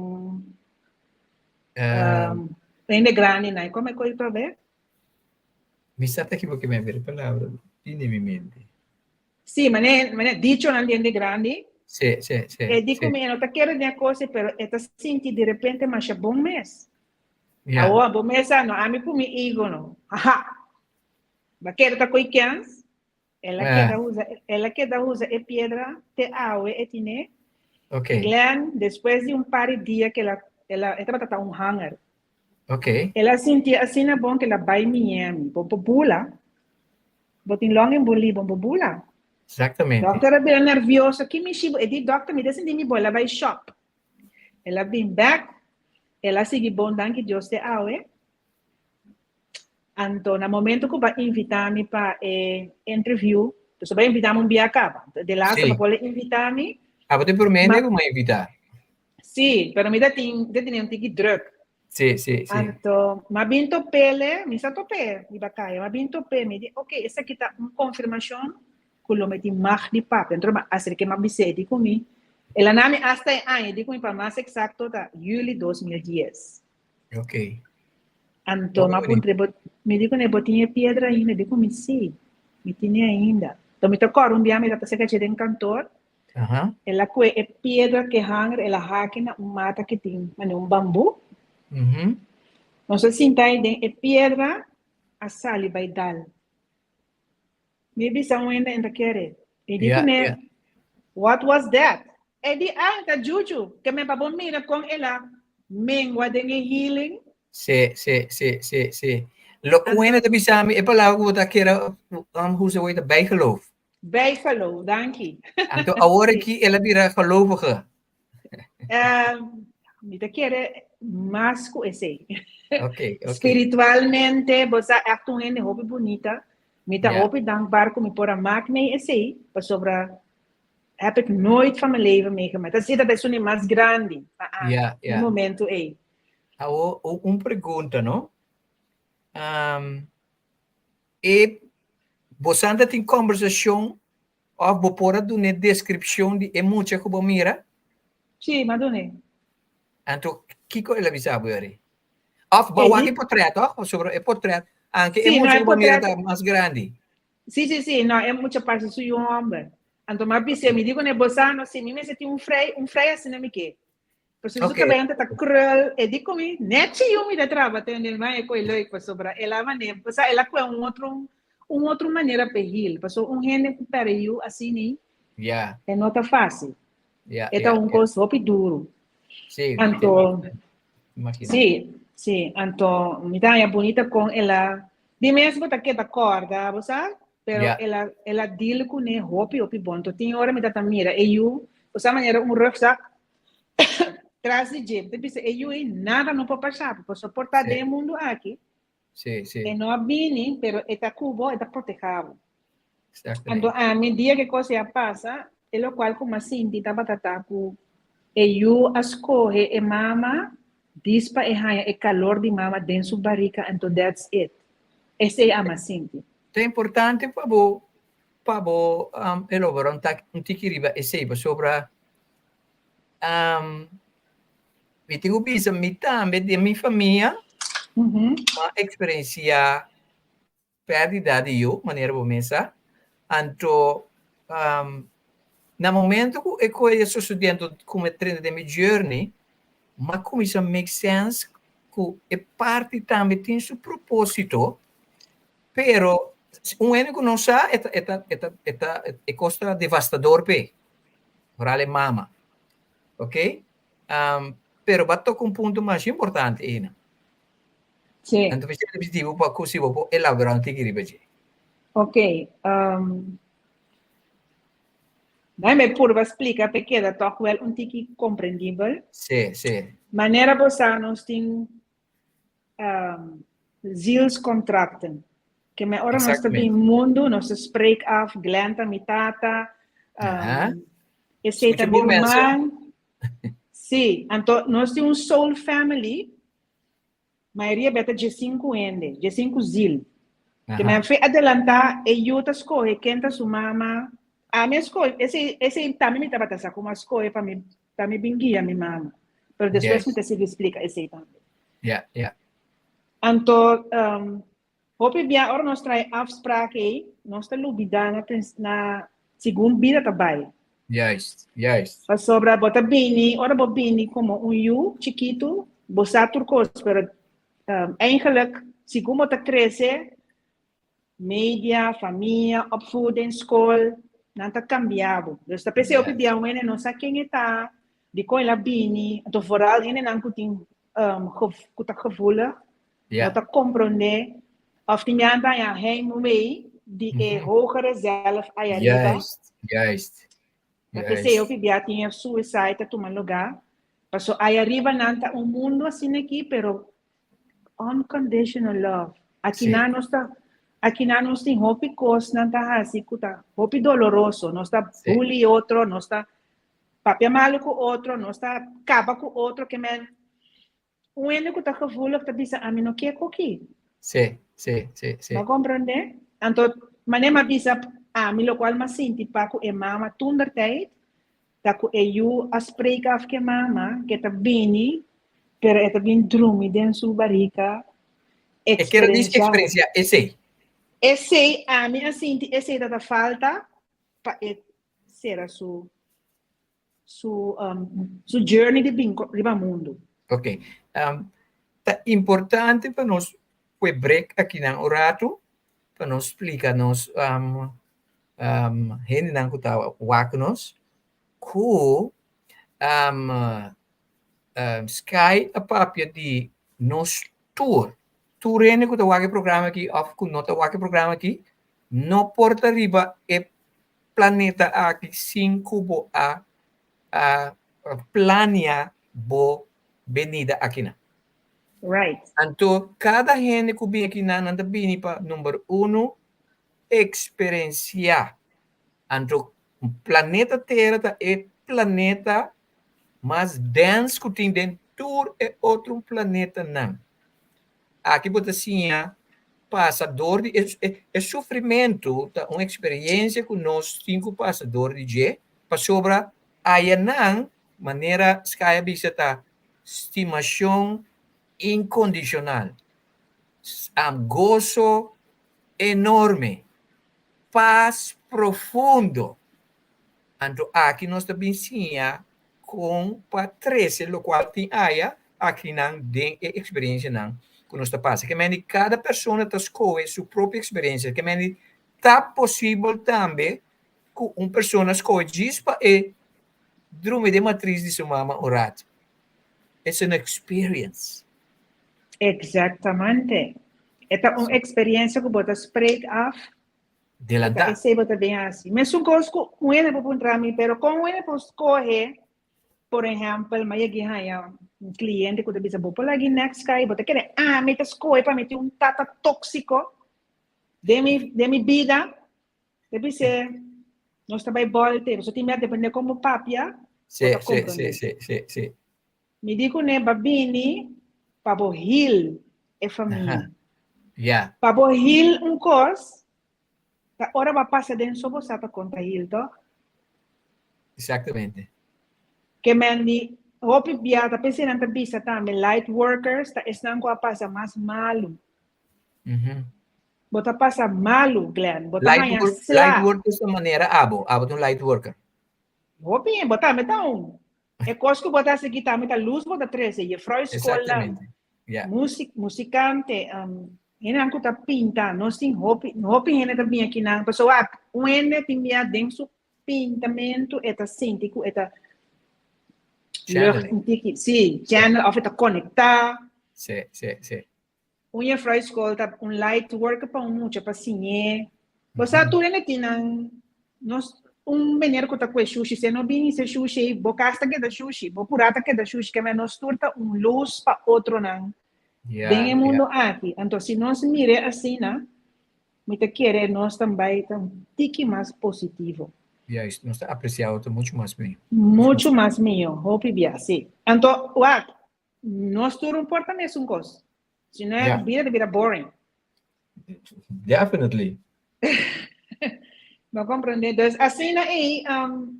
Speaker 3: Um,
Speaker 4: um, Hende grandi nan, kon e koi probe?
Speaker 3: Mi sa ta ekiboke mi a bira e palabra bini mi mente.
Speaker 4: Sí, mane, mane dichonan di hende grandi.
Speaker 3: Sí, sí, sí.
Speaker 4: E di ku mi e no ta kere den e kos ei, pero e ta sinti di repente masha bon mes.
Speaker 3: Ja.
Speaker 4: Awor, bo mes sa, no ami ku mi ego no. Haha! Ba kere ta koi kens? El a keda usa, el a keda usa e piedra te awe e tine.
Speaker 3: Ok.
Speaker 4: Glenn, despues di un par di dia ku el a, el a, e tabata ta un hanger.
Speaker 3: Ok.
Speaker 4: El a sinti asina bon ku el a bai Miami. Bo por bula. Bo tin long en buli, bo por bula.
Speaker 3: Exactamente.
Speaker 4: Dokter a bira nervioso. Ki mishi bo? E di, dokter, mi ta sinti mi bon. El a bai shop. El a bin bek. El a sigui bon, danki Dios te awe. Anto na momento ku ba invitá mi pa e interview, dus ba invitá mi un bia kaba. De laatste ba por invitá mi.
Speaker 3: Abo ta e promé hende ku mi a invitá.
Speaker 4: Sí, pero mi ta tin, mi ta tene un tiki druk.
Speaker 3: Sí, sí, sí.
Speaker 4: Anto, m'a bin top'ele, mi sa top'é riba kaya, m'a bin top'é, mi di, ok, esaki ta un konfirmashon ku lo mi tin mag di papia. Anto m'a aserk'é, m'a bis'é, di ku mi, el a na mi asta e aña, di ku mi pa mas eksakto ta yüli 2010.
Speaker 3: Ok.
Speaker 4: Anto m'a puntr'é, bo, mi di kuné, bo tin e piedra ainda? Di ku mi, sí, mi tine ainda. Anto mi ta kòrda un bia mi tabata seka dje den kantor, el a kue e piedra ke hanger, el a haki na un mata ke tin manera un bambú. Nos a sinta ei den e piedra a sali bai dal. Mi bisa un hende en ta kere. E di kuné, What was that? E di, Ah, ta juju. Ke men pa bo mira kon el a mengua den e healing.
Speaker 3: Sí, sí, sí, sí, sí. Lo un hende ta bisa mi, e palabra ku bo ta kere usa awor ta bijgeloof.
Speaker 4: Bijgeloof, danki.
Speaker 3: Anto awor aki el a bira gelovige.
Speaker 4: Mi ta kere mas ku esei.
Speaker 3: Ok, ok.
Speaker 4: Spiritualmente, bo sa ègt un hende hopi bunita. Mi ta hopi dankbaar ku mi por a mak mei esei, pasobra heb ik nooit van mijn leven meegemaakt. Dat ta esun di mas grandi pa ami, e momento ei.
Speaker 3: Awor, un pregunta, no? E bosan ta tin kòmbersashon òf bo por a duna e deskripshon di e mucha ku bo mira?
Speaker 4: Sí, m'a dun'é.
Speaker 3: Anto, kiko el a bisa bo yori? Òf bo a wak e potrèt, tòg? Pasobra e potrèt, anke e mucha ku bo mira ta mas grandi.
Speaker 4: Sí, sí, sí. No, e mucha parse su yu hòmber. Anto m'a bis'é, mi di kuné, bo sa no, si mi mester tin un frei, un frei asina mi ke. Pasobra su kabenta ta krul, e di ku mi, nèchi yu mi ta traba tende el man e koe leuk pasobra el a manera, pasobra el a koe un otro, un otro manera p'e hil, pasobra un hende ku pèrdè yu asini, e no ta fásil. E ta un kos hopi duru. Anto, sí, sí, anto mi ta haña bunita kon el a, di mes bo ta keda kòrda, bo sa, pero el a, el a deal kuné hopi, hopi bon. Anto tin ora mi ta ta mira e yu, bo sa manera un rugzak tras di dje, bo ta bisa e yu ei nada no por pasá bo, pasobra por ta den e mundu aki, e no a bini, pero e ta ku bo, e ta protehá bo. Anto ami, dia ku e kos ei a pasa, e lokual ku mi a sinti tabata ta ku e yu a skohe e mama dis pa e haña e kalor di mama den su barika, anto that's it. Esei ami a sinti.
Speaker 3: Ta importante pa bo pa bo elabora un taki un tiki riba esei pasobra mi tin ku bisa mi tambe den mi famia mi a eksperensiá pèrdida di yu manera bo mes sa anto na momento ku e kos a sosodé anto ku mi a trenta den mi journey mi a kuminsá make sense ku e parti tambe tin su propósito Pero un hende ku no sa e ta e ta e ta e ta e kos ta devastador p'e, foral e mama, ok. Pero bo a toka un punto masha importante einan.
Speaker 4: Sí.
Speaker 3: Anto mi ta pidi bo pa ku si bo por elaborá un tiki riba dje.
Speaker 4: Ok, Dai mi purba splika p'e keda tòg wèl un tiki komprendibel.
Speaker 3: Sí, sí.
Speaker 4: Manera bo sa nos tin zielscontracten. Ke men ora nos ta bin mundu, nos ta spreek af, Glenn ta mi tata, esei ta mi ruman. Sí, anto nos tin un soul family, mayoria bia ta diesinku hende, diesinku ziel. Ke men fe adelantá, e yu ta skohe ken ta su mama. Ami a skohe, esei, esei tambe mi tabata sa komo a skohe pa mi Pa mi bin guia mi mama. Pero despues mi ta sigui splika esei tambe.
Speaker 3: Ya, ya.
Speaker 4: Anto, hopi bia ora nos traha e afspraak ei, nos ta lubidá na na segun bida ta bai.
Speaker 3: Juist, juist.
Speaker 4: Pasobra bo ta bini, ora bo bini komo un yu chikitu, bo sa tur kos, pero eigenlijk segun bo ta krese, media, famia, opvoeding, skol, nan ta kambia bo. Dus ta p'esei hopi bia un hende no sa ken e ta, dikon el a bini, anto vooral hendenan ku tin ku ta gevoelig, no ta komprondé òf tin bia nan ta haña heimwee di e hogere zelf aya riba.
Speaker 3: Juist, juist.
Speaker 4: Ta p'esei hopi bia tin e suicide ta tuma lugá, paso aya riba nan ta un mundu asina aki, pero Unconditional love. Akinan nos ta akinan nos tin hopi kosnan ta hasi ku ta hopi doloroso. Nos ta bully otro, nos ta papia malu ku otro, nos ta kaba ku otro ke men un hende ku ta gevoelig ta bisa ami no ke koki.
Speaker 3: Sí, sí, sí, sí.
Speaker 4: Bo komprende? Anto manera mi a bisa ami lokual mi a sinti pa ku e mama toentertijd Ta ku e yu a spreek af ke mama ke ta bini, pero e ta bin drumi den su barika,
Speaker 3: E kere dis
Speaker 4: eksperensiá.
Speaker 3: eksperensiá esei.
Speaker 4: Esei, ami a sinti esei ta ta falta pa e sera su su su journey di bin riba mundu.
Speaker 3: Ok. Ta importante pa nos kue break akinan un ratu pa nos splika nos hendenan ku ta wak nos ku Sky a papia di nos tur. Tur hende ku ta wak e programa aki òf ku no ta wak e programa aki no por ta riba e planeta aki sin ku bo a plania bo benida akinan.
Speaker 4: Right.
Speaker 3: Anto kada hende ku bini akinan nan ta bini pa number uno eksperensiá. Anto planeta Tera ta e planeta mas dens ku tin den tur e otro planetanan. Aki bo ta siña pasa dor di e e sufrimentu ta un eksperensia ku nos tin ku pasa dor di dje pasobra ayanan manera Sky a bisa ta stimashon inkondishonal, goso enorme, pas profundo. Anto aki nos ta bin siña kon pa trese lokual tin aya akinan den e eksperensianan ku nos ta pasa. Ke mende kada persona ta skohe su propio eksperensia. Ke mende ta posibel tambe ku un persona skohe djis pa e drumi den matris di su mama un rat. It's an experience.
Speaker 4: Exactamente. E ta un experiencia cu bo ta spreek af.
Speaker 3: Delantá.
Speaker 4: Esey bo ta bin haci. Mesun cos cu un hende por puntra mi, pero con un hende por scoge, por ehempel, mi a yega haña un cliente cu ta bisa, bo por laga e next guy, bo ta kere ami ta scoge pa mi tin un tata toxico den mi, den mi bida? Ta bis'é, nos ta bai bòlta, pasobra tin mia dependé kon bo papia, bo ta komprondé.
Speaker 3: Sí, sí, sí, sí.
Speaker 4: Mi di kuné, ba bini pa bo heal e famia.
Speaker 3: Ya.
Speaker 4: Pa bo heal un kos, ta ora bo a pasa den so bo sa ta kon ta heal, tòg?
Speaker 3: Exactamente.
Speaker 4: Ke men di, hopi bia ta p'esei nan ta bisa tambe, light workers ta esnan ku a pasa mas malu. Bo ta pasa malu, Glenn. Bo ta
Speaker 3: Light
Speaker 4: haña
Speaker 3: work,
Speaker 4: sla.
Speaker 3: light worker ta manera abo. Abo ta un light worker.
Speaker 4: Hopi, bo tambe ta un. E kos ku bo ta hasi aki tambe ta lus bo ta trese. Jefrou skolnan,
Speaker 3: Exactamente. Ja.
Speaker 4: musik, musikante, um, hendenan ku ta pinta. Nos tin hopi, hopi hende ta bini akinan. Pasobra wak, un hende tin bia den su pintamentu e ta sinti ku e ta lucht
Speaker 3: Channeling.
Speaker 4: un tiki. Sí, channel of e ta konektá.
Speaker 3: Sí, sí, sí.
Speaker 4: Un juffrouw school ta un light worker pa un mucha pa siñ'é. Bo sa tur hende tin nan nos un meneer ku ta kue shushi si e no bini se shushi ei bo kas ta keda shushi, bo purá ta keda shushi keme nos tur ta un lus pa otronan den e mundu aki. Anto si nos mir'é asina mi ta kere nos ta bai ta un tiki mas positivo.
Speaker 3: Juist, nos ta apresiá otro muchu mas mihó.
Speaker 4: Muchu mas mihó, hopi bia, si. Anto wak, Nos tur un por ta mesun kos. Si no,
Speaker 3: Yeah.
Speaker 4: bida ta bira boring.
Speaker 3: Definitely.
Speaker 4: Bo comprende? Dus asina ei, um,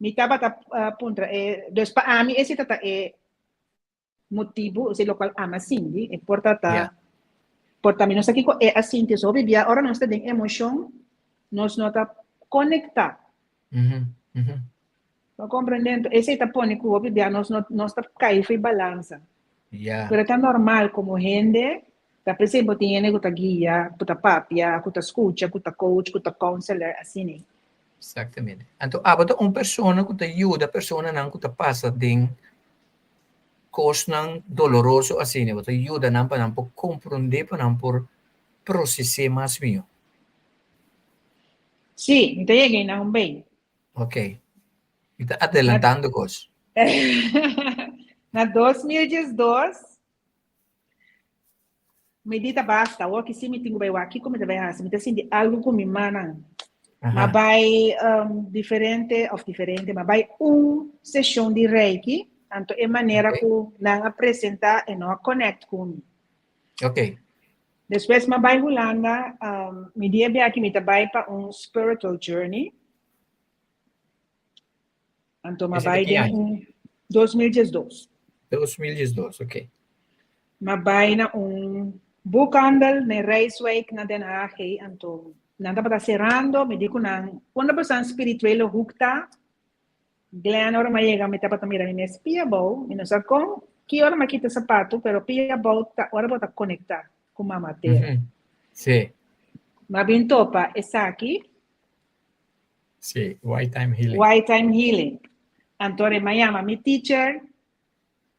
Speaker 4: mi tabata uh, puntra e, dus pa ami ese tata e motibu, osea lokual ami a sinti, e por ta ta, por ta mi no sa kiko e a sinti, so hopi bia ora nos ta den emoshon nos no ta konektá. Bo komprende? Enton esei ta pone ku hopi bia nos no nos ta kai for balansa. Pero ta normal komo hende, ta p'esei bo tin hende ku ta guia, ku ta papia, ku ta skucha, ku ta coach, ku ta counselor, asina.
Speaker 3: Exactamente. Anto abo ta un persona ku ta yuda personanan ku ta pasa den kosnan doloroso asina. Bo ta yuda nan pa nan por komprondé, pa nan por proses'é mas mihó.
Speaker 4: Sí, mi ta yega einan un bei.
Speaker 3: Ok. Mi ta adelantando kos.
Speaker 4: Na 2012, mi di ta basta, awor ki si mi tin ku bai wak, kiko mi ta bai hasi? Mi ta sinti algu ku mi mannan. Ma bai um, diferente, of diferente, ma bai un seshon di Reiki, anto e manera ku nan a presenta e no a connect ku mi.
Speaker 3: Ok.
Speaker 4: Despues m'a bai Hulanda, um, mi di e biaha mi ta bai pa un spiritual journey. Anto m'a
Speaker 3: Ese ta
Speaker 4: bai
Speaker 3: ki
Speaker 4: den
Speaker 3: aña?
Speaker 4: un 2012.
Speaker 3: 2012, ok.
Speaker 4: M'a bai na un boekhandel na Rijswijk na Den Haag, hey, anto nan tabata cerrando, mi di ku nan, unda boso spirituele hoek ta? Glenn, ora m'a yega mi tabata mira mi mes pia abou, mi no sa kon, ki ora m'a kita sapatu, pero pia abou ta ora bo ta konektá ku Mama Tera.
Speaker 3: Sí.
Speaker 4: M'a bin topa esaki.
Speaker 3: Sí, White Time Healing.
Speaker 4: White Time Healing. Anto m'a yama mi teacher,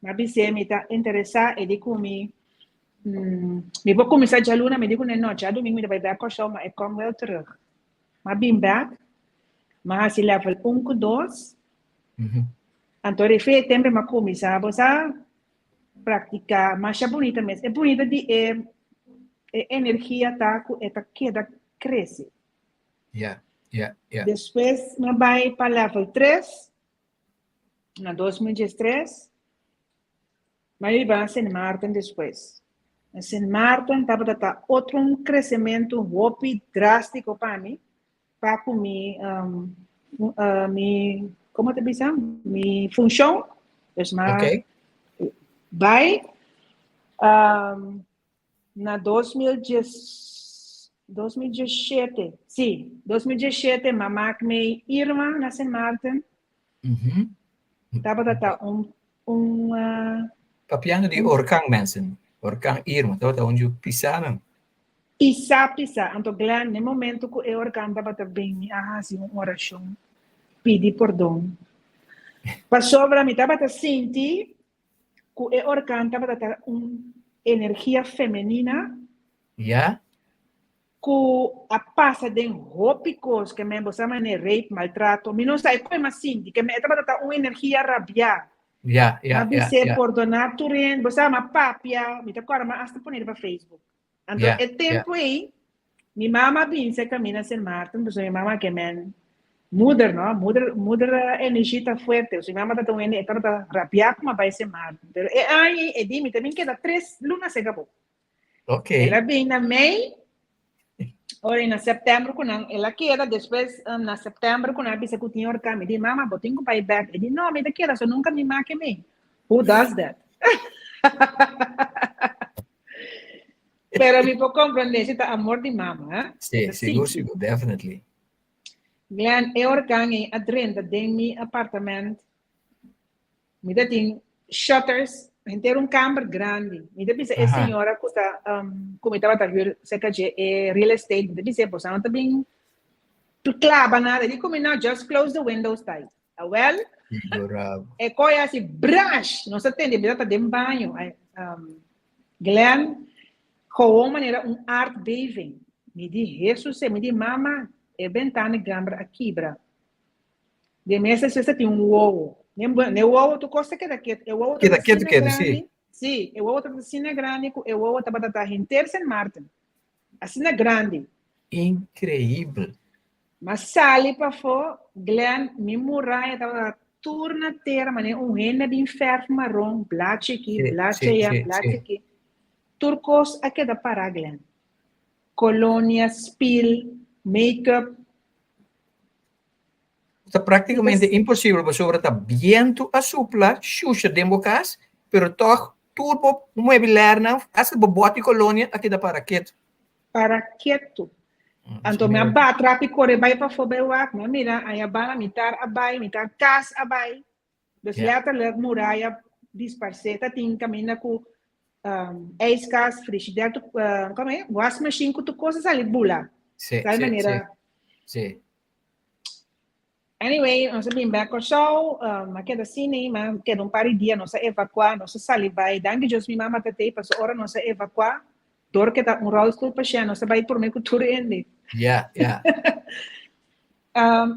Speaker 4: m'a bis'é mi ta interesá, e di ku mi, mi por kuminsá djaluna, mi di ku ne no, djadumingu mi ta bai bèk Kòrsou, ma e kòm wèl terug. M'a bin bèk, m'a hasi level un ku dos, anto rifi e tempu m'a kuminsá, bo sa praktiká masha bunita mes. E bunita di e e energia ta ku e ta keda krese. Despues m'a bai pa level tres, na 2013, m'a biba na Sint Maarten despues. Na Sint Maarten tabata ta otro un kresementu hopi drástiko pa mi, pa ku mi, um, uh, mi, komo ta bisa? Mi funshon. Dus m'a bai, um, na 2010, 2017, sí, 2017 m'a mak mi Irma na Sint Maarten. Tabata ta un, un, uh,
Speaker 3: Papiando di orkan mensen, orkan Irma, tabata un ju pisanan.
Speaker 4: Pisa, pisa. Anto Glenn, n'e momento ku e orkan tabata bin, mi a hasi un orashon, pidi pordon. Pasobra mi tabata sinti ku e orkan tabata ta un energia femenina
Speaker 3: Ya.
Speaker 4: ku a pasa den hopi kos ke men bo sa manera rape, maltrato, mi no sa e koe mas sinti ke men e tabata ta un energia rabiá.
Speaker 3: Ya, ya,
Speaker 4: M'a
Speaker 3: ya,
Speaker 4: bis'é
Speaker 3: ya.
Speaker 4: pordoná tur hende, bo sa m'a papia, mi ta kòrda m'a asta pone riba Facebook. Anto e tempu ei, mi mama a bin se camina Sint Maarten, pasobra mi mama ke men moeder no, moeder, moeder energie ta fuerte, pasobra mi mama ta un hende, e tabata rabia ku mi a bai Sint Maarten. Pero e aña ei, e di mi ta bin keda tres luna serka bo.
Speaker 3: Okay.
Speaker 4: El a bin na mei, ora na september ku nan, el a keda, despues na september ku nan a bisa ku tin orkan, mi di, mama, bo tin ku bai bek. E di, no, mi ta keda, so nunka mi make mi. Who does that? Pero mi por comprende si ta amor di mama, eh?
Speaker 3: Sí, sigur, sigur, definitely.
Speaker 4: Glenn, e orkan ei a drenta den mi apartament. Mi ta tin shutters, henter un kamber grandi. Mi ta bisa e señora ku ta um, ku mi tabata huur serka dje e real estate, mi ta bisa, boso no ta bin klaba nada. Di ku mi no, just close the windows tight. Awel, e koe hasi brash, nos a tende, mi tabata den baño. Um, Glenn, gewoon manera un aardbeving. Mi di, Hesus, mi di, mama, e bentana gamber a kibra. Den mes esei ta tin un wowo. Ne wowo tur kos ta keda ketu. E wowo
Speaker 3: Keda
Speaker 4: tabata
Speaker 3: ketu
Speaker 4: asina
Speaker 3: ketu, sí.
Speaker 4: grandi. Sí, e wowo tabata asina grandi ku e wowo tabata ta henter Sint Maarten. Asina grandi.
Speaker 3: Increíbel.
Speaker 4: M'a sali pafó, Glenn, mi muraya tabata tur na tera manera un hende a bin fèrf maron, blachi aki,
Speaker 3: Sí,
Speaker 4: blachi
Speaker 3: sí,
Speaker 4: ayá,
Speaker 3: sí,
Speaker 4: blachi
Speaker 3: sí.
Speaker 4: aki. Tur kos a keda pará, Glenn. Kolonia, spil, make-up.
Speaker 3: Ta práktikamente imposibel pasobra ta bientu a supla shusha den bo kas, pero tòg. Tur bo muebilernan, hasta bo bòt di kolonia a keda para ketu.
Speaker 4: Para ketu. Anto mi a bat rapi kore bai pafó bai wak, mi a mira aya banda mitar a bai, mitar kas a bai. Dus letterlijk muraya disparsé. Ta tin kaminda ku ijskast, frigider, komo e? Wasmachine ku tur kos a sali bula.
Speaker 3: Sí,
Speaker 4: Tal
Speaker 3: sí,
Speaker 4: manera.
Speaker 3: sí, sí.
Speaker 4: Anyway, nos a bin bek Kòrsou, a keda asina ei, ma keda un par di dia, nos a evakuá, nos a sali bai. Danki Dios mi mama ta tei, pasobra ora nos a evakuá, dor ke ta un rolstoel pashènt, nos a bai promé ku tur hende.
Speaker 3: Ja, ja.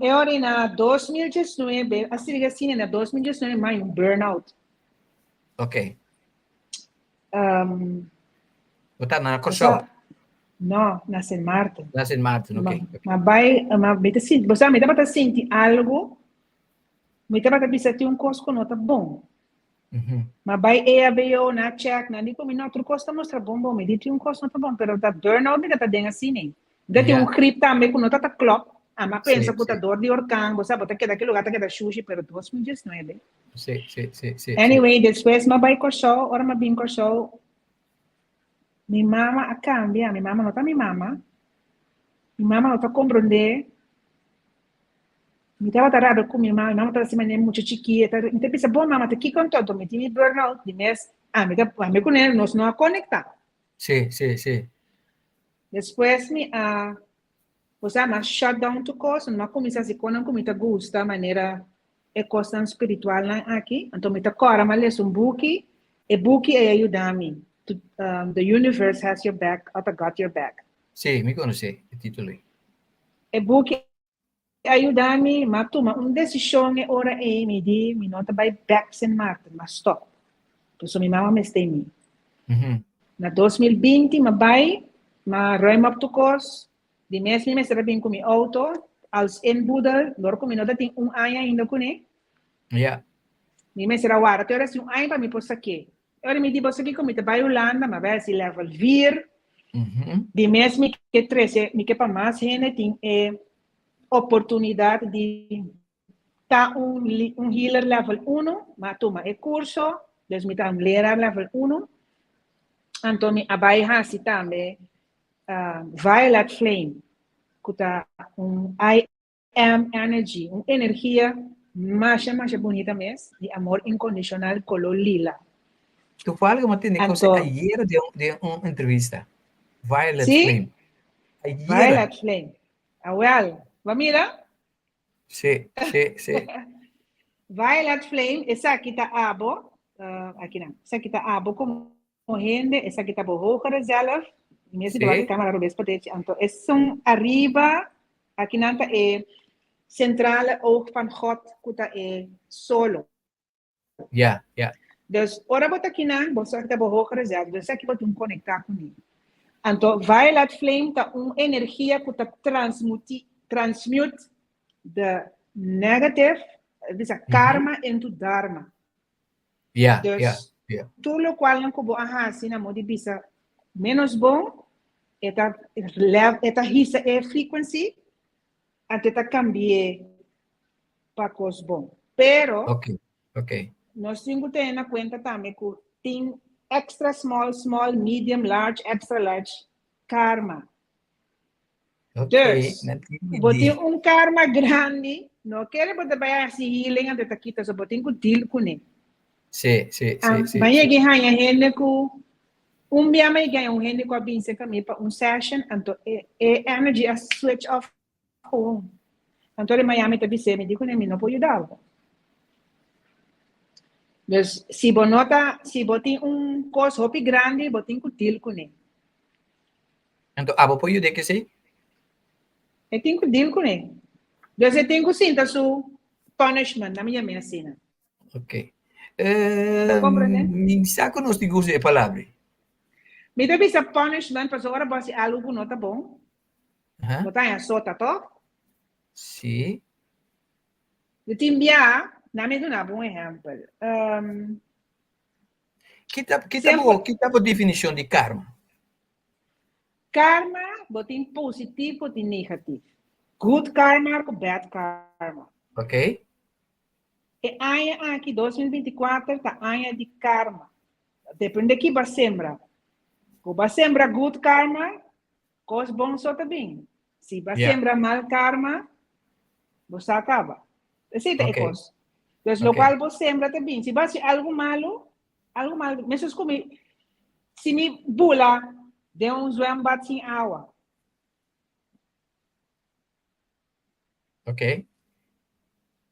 Speaker 4: E ora ei na 2019, a sigui asina, na 2019 mi haña un burnout.
Speaker 3: Oké. Bo ta na Kòrsou?
Speaker 4: No, na Sint Maarten.
Speaker 3: Na Sint Maarten, oké.
Speaker 4: Ma bai, ma mi ta sinti, bo sa, mi tabata sinti algu, mi tabata bisa tin un kos ku no ta bon. Ma bai EHBO, na check, nan di ku mi no, tur kos ta mustra bon bon, mi di tin un kos no ta bon, pero ta burnout mi ta ta den asina. Mi ta tin un grip tambe ku no ta ta klòp, a pensa ku ta dor di orkan, bo sa, bo ta keda ki lugá ta keda shushi, pero 2019.
Speaker 3: Sí, sí, sí, sí.
Speaker 4: Anyway, despues m'a bai Kòrsou, ora m'a bin Kòrsou, mi mama a kambia, mi mama no ta mi mama, mi mama no ta komprondé, mi tabata rabia ku mi mama, mi mama tabata hasi manera mucha chikí, e ta, mi ta bisa, bon mama, ta kiko anto? Anto mi tin mi burnout, di mes, ami ta, ami ku ne nos no a konektá.
Speaker 3: Sí, sí, sí.
Speaker 4: Despues mi a, osea, mi a shut down tur kos, mi a kuminsá hasi kosnan ku mi ta gusta, manera e kosnan spiritualnan aki, anto mi ta kòrda mi a lesa un buki, e buki ei a yuda mi, The Universe Has Your Back òf I Got Your Back.
Speaker 3: Sí, mi konosé e título ei.
Speaker 4: E buki a yuda mi, mi a tuma un desishon e ora ei, mi di mi no ta bai bèk Sint Maarten, mi a stòp, pasobra mi mama mester mi. Na 2020 mi a bai, mi a ruim op tur kos, Di mes mi mester a bin ku mi outo als inboedel, dor ku mi no ta tin un aña ainda kuné.
Speaker 3: Ja.
Speaker 4: Mi mester a warda te ora si un aña pa mi por sak'é. E ora mi di bo saki ku mi ta bai Hulanda, mi a bai hasi level vier. Di mes mi ke trese, mi ke pa mas hende tin e oportunidat di ta un un healer level uno, mi a tuma e kurso, dus mi ta un leraar level uno. Anto mi a bai hasi tambe Violet Flame, ku ta un I am energy, un energia masha masha bunita mes, di amor inkondishonal koló lila.
Speaker 3: Toevallig mi a tende kos ayera den un entrevista. Violet Flame.
Speaker 4: Ayera. Violet Flame. Awel, bo a mira?
Speaker 3: Sí, sí, sí.
Speaker 4: Violet Flame, esaki ta abo, aki nan, esaki ta abo komo hende, esaki ta bo hogere zelf, mi si sí. Camera robes pa dechi, anto esun ariba, aki nan ta e centrale oog van God, ku ta e solo.
Speaker 3: Ja, ja.
Speaker 4: Dus ora bo ta kinan, bo sa ta bo hogere zelf, dus esaki bo tin conecta kuné. Anto violet flame ta un energia ku ta transmuti, transmute the negative, bisa karma into dharma.
Speaker 3: Ja,
Speaker 4: Dus,
Speaker 3: ja, ja.
Speaker 4: tur lokualnan ku bo a hasi na modo di bisa ménos bon, e ta lev, e ta hisa e frequency, anto e ta kambi'é pa kos bon. Pero,
Speaker 3: Ok, ok.
Speaker 4: nos tin ku tene na kuenta tambe ku tin extra small, small, medium, large, extra large karma.
Speaker 3: Ok,
Speaker 4: Dus,
Speaker 3: nan tin
Speaker 4: bo tin
Speaker 3: idea.
Speaker 4: un karma grandi, no kere bo ta bai hasi healing anto ta kita, so bo tin ku deal kuné.
Speaker 3: Sí, sí, sí, sí,
Speaker 4: M'a
Speaker 3: sí.
Speaker 4: yega haña hende ku un bia m'a yega haña un hende ku a bin serka mi pa un session, anto e e energy a switch off gewoon. Anto di Miami ta bis'é, mi di kuné mi no por yuda bo. Dus si bo no ta, si bo tin un kos hopi grandi, bo tin ku deal kuné.
Speaker 3: Anto abo por yuda kesey?
Speaker 4: E tin ku deal kuné. Dus e tin ku sinta su punishment, nan mi yam'é asina.
Speaker 3: Ok.
Speaker 4: Ta komprendé?
Speaker 3: Mi sa ku nos tin ku usa e palabra.
Speaker 4: Mi ta bisa punishment pasobra ora bo hasi algu ku no ta bon, bo ta haña sota, tòg?
Speaker 3: Sí.
Speaker 4: Di tin bia, nan mi duna bo un ehèmpel.
Speaker 3: Kita, kita bo, kita bo definishon di karma?
Speaker 4: Karma, bo tin positief, bo tin negatief. Good karma ku bad karma.
Speaker 3: Ok.
Speaker 4: E aña aki, 2024, ta aña di karma. Depende ki bo a sembra. Ku bo a sembra good karma, kos bon so ta bin. Si bo a sembra mal karma, bo sa kaba. Esei ta e kos. Dus lokual bo sembra ta bin. Si bo hasi algu malu, algu malu, meskos ku mi, si mi bula den un zwembad sin awa.
Speaker 3: Ok.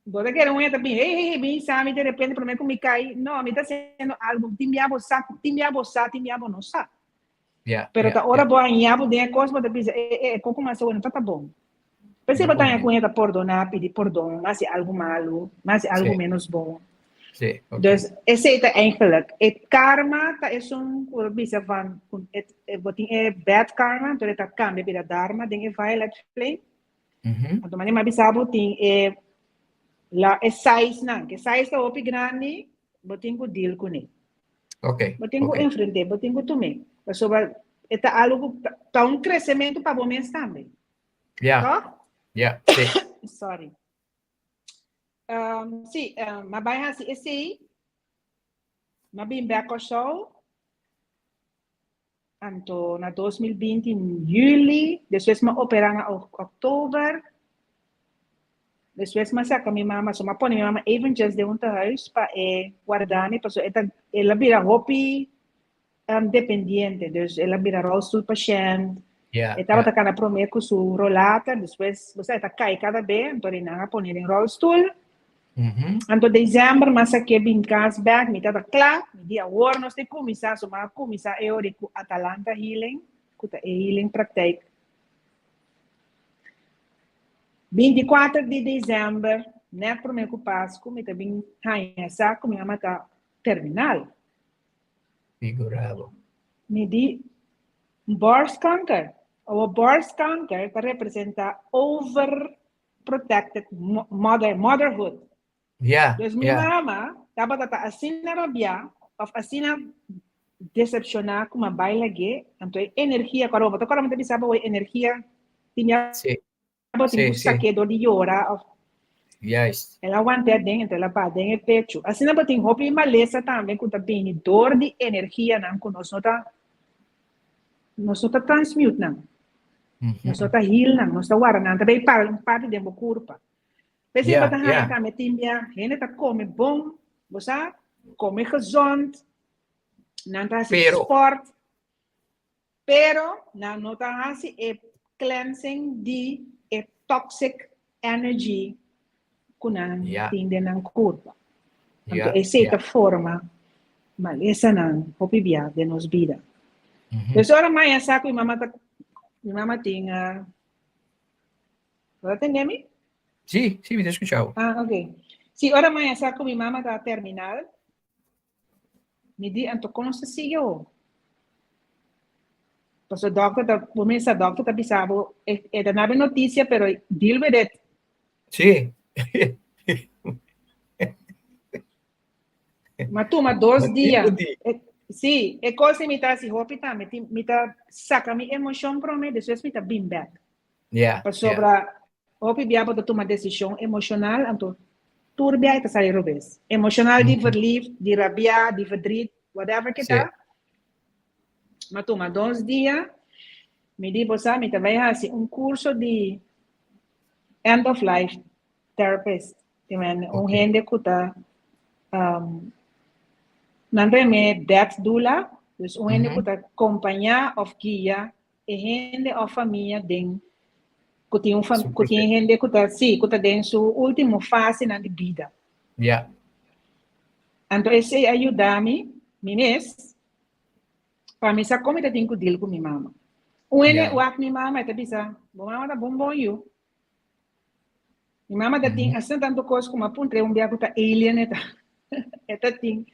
Speaker 4: Bo ta kere un hende ta bin, hey, hey, hey, bin sa mi de repente prome ku mi kai. No, mi ta haciendo algo, tin bia bo sa, tin bia bo sa, tin bia bo no sa. Pero ta ora bo haña bo den e kos, bo ta bisa, eh, eh, kon ku mi hasi awor no ta ta bon. P'esei bo ta haña ku un hende ta pordoná, pidi pordon, mi hasi algu malu, mi hasi algu ménos bon.
Speaker 3: Sí, ok.
Speaker 4: Dus esei ta eigenlijk, e karma ta esun ku bo bisa van, ku e, bo tin e bad karma, anto e ta kambia bira dharma den e violet flame. Anto manera mi a bisa bo tin e la e size nan, ke size ta hopi grandi, bo tin ku deal kuné.
Speaker 3: Ok,
Speaker 4: Bo tin ku
Speaker 3: ok.
Speaker 4: enfrent'é, bo tin ku tum'é. Pasobra e ta algu ku ta un kresementu pa bo mes tambe.
Speaker 3: Ja.
Speaker 4: Tòg?
Speaker 3: Ja, sí.
Speaker 4: Sorry. Um, sí, um, m'a bai hasi esei, m'a bin bek Kòrsou, anto na 2020 juli, despues m'a operá na oktober, despues m'a saka mi mama, so m'a pone mi mama eventjes den un tehuis pa e warda mi, pasobra e ta, el a bira hopi dependiente, dus el a bira rolstoelpatiënt, e tabata kana promé ku su rollator, despues bo sa e ta kai kada be, anto di nan a pone den rolstoel. Anto december mas a ke bin kas bek, mi tabata kla, mi di awor nos ta kuminsá, so mi a kuminsá e ora ku Atalanta Healing, ku ta e healing praktijk. 24 di december, nèt promé ku Pasku, mi ta bin haña sa ku mi mama ta terminal.
Speaker 3: Figurado.
Speaker 4: Mi di borstkanker. Awor borstkanker ta representa overprotected mother, motherhood.
Speaker 3: Ja,
Speaker 4: Dus mi mama tabata ta asina rabiá of asina decepcioná ku mi a bai lag'é, anto e energia ku aroba, ta kòrda mi ta bisa bo e energia tin ya Bo tin ku sak'é dor di yora òf
Speaker 3: Juist.
Speaker 4: El a want'é aden, enton el a baha den e pechu. Asina bo tin hopi malesa tambe ku ta bini dor di energianan ku nos no ta nos no ta transmute nan. Nos no ta heal nan, nos ta warda nan, ta bay para un parti den bo kurpa. P'esei bo ta haña tambe tin bia hende ta kome bon, bo sa, kome gezond, nan ta hasi sport. Pero nan no ta hasi e cleansing di e toxic energy ku nan tin den nan kurpa. Anto esei ta forma malesanan hopi bia den nos bida. Pues ora maya sa ku mi mama ta mi mama tin Bo ta tende mi?
Speaker 3: Sí, sí, mi ta skucha bo.
Speaker 4: Ah, ok. Sí, ora maya sa ku mi mama ta terminal, Mi di, anto kon nos ta sigui awo? Pasobra dokter ta, bo mester sa dokter ta bisa bo, e, e ta nabe notisia, pero deal with it.
Speaker 3: Sí.
Speaker 4: Ma tuma dos
Speaker 3: Ma
Speaker 4: dia.
Speaker 3: tipo di-
Speaker 4: E, sí, e kos mi ta hasi hopi tambe. Ti- Mi ta saka mi emoshon promé, despues mi ta bin bèk.
Speaker 3: Ja, ja.
Speaker 4: Pasobra Hopi bia bo ta tuma desishon emoshonal, anto tur bia e ta sali robes. Emoshonal di verliefd, di rabia, di verdriet, whatever ke ta. Ma tuma dos dia, mi di bo sa mi ta bai hasi un kurso di end of life therapist. Te men un hende ku ta nan ta yam'é death doula, dus un hende ku ta kompañá òf guia e hende òf famia den ku tin un fam ku tin hende ku ta sí ku ta den su último fasenan di bida.
Speaker 3: Ja.
Speaker 4: Anto esei a yuda mi, mi mes, pa mi sa kon mi ta tin ku deal ku mi mama. Un hende wak mi mama e ta bisa, bo mama ta bon bon yu. Mi mama ta tin asina tantu kos ku mi a puntra e un bia ku ta alien e ta. E ta tin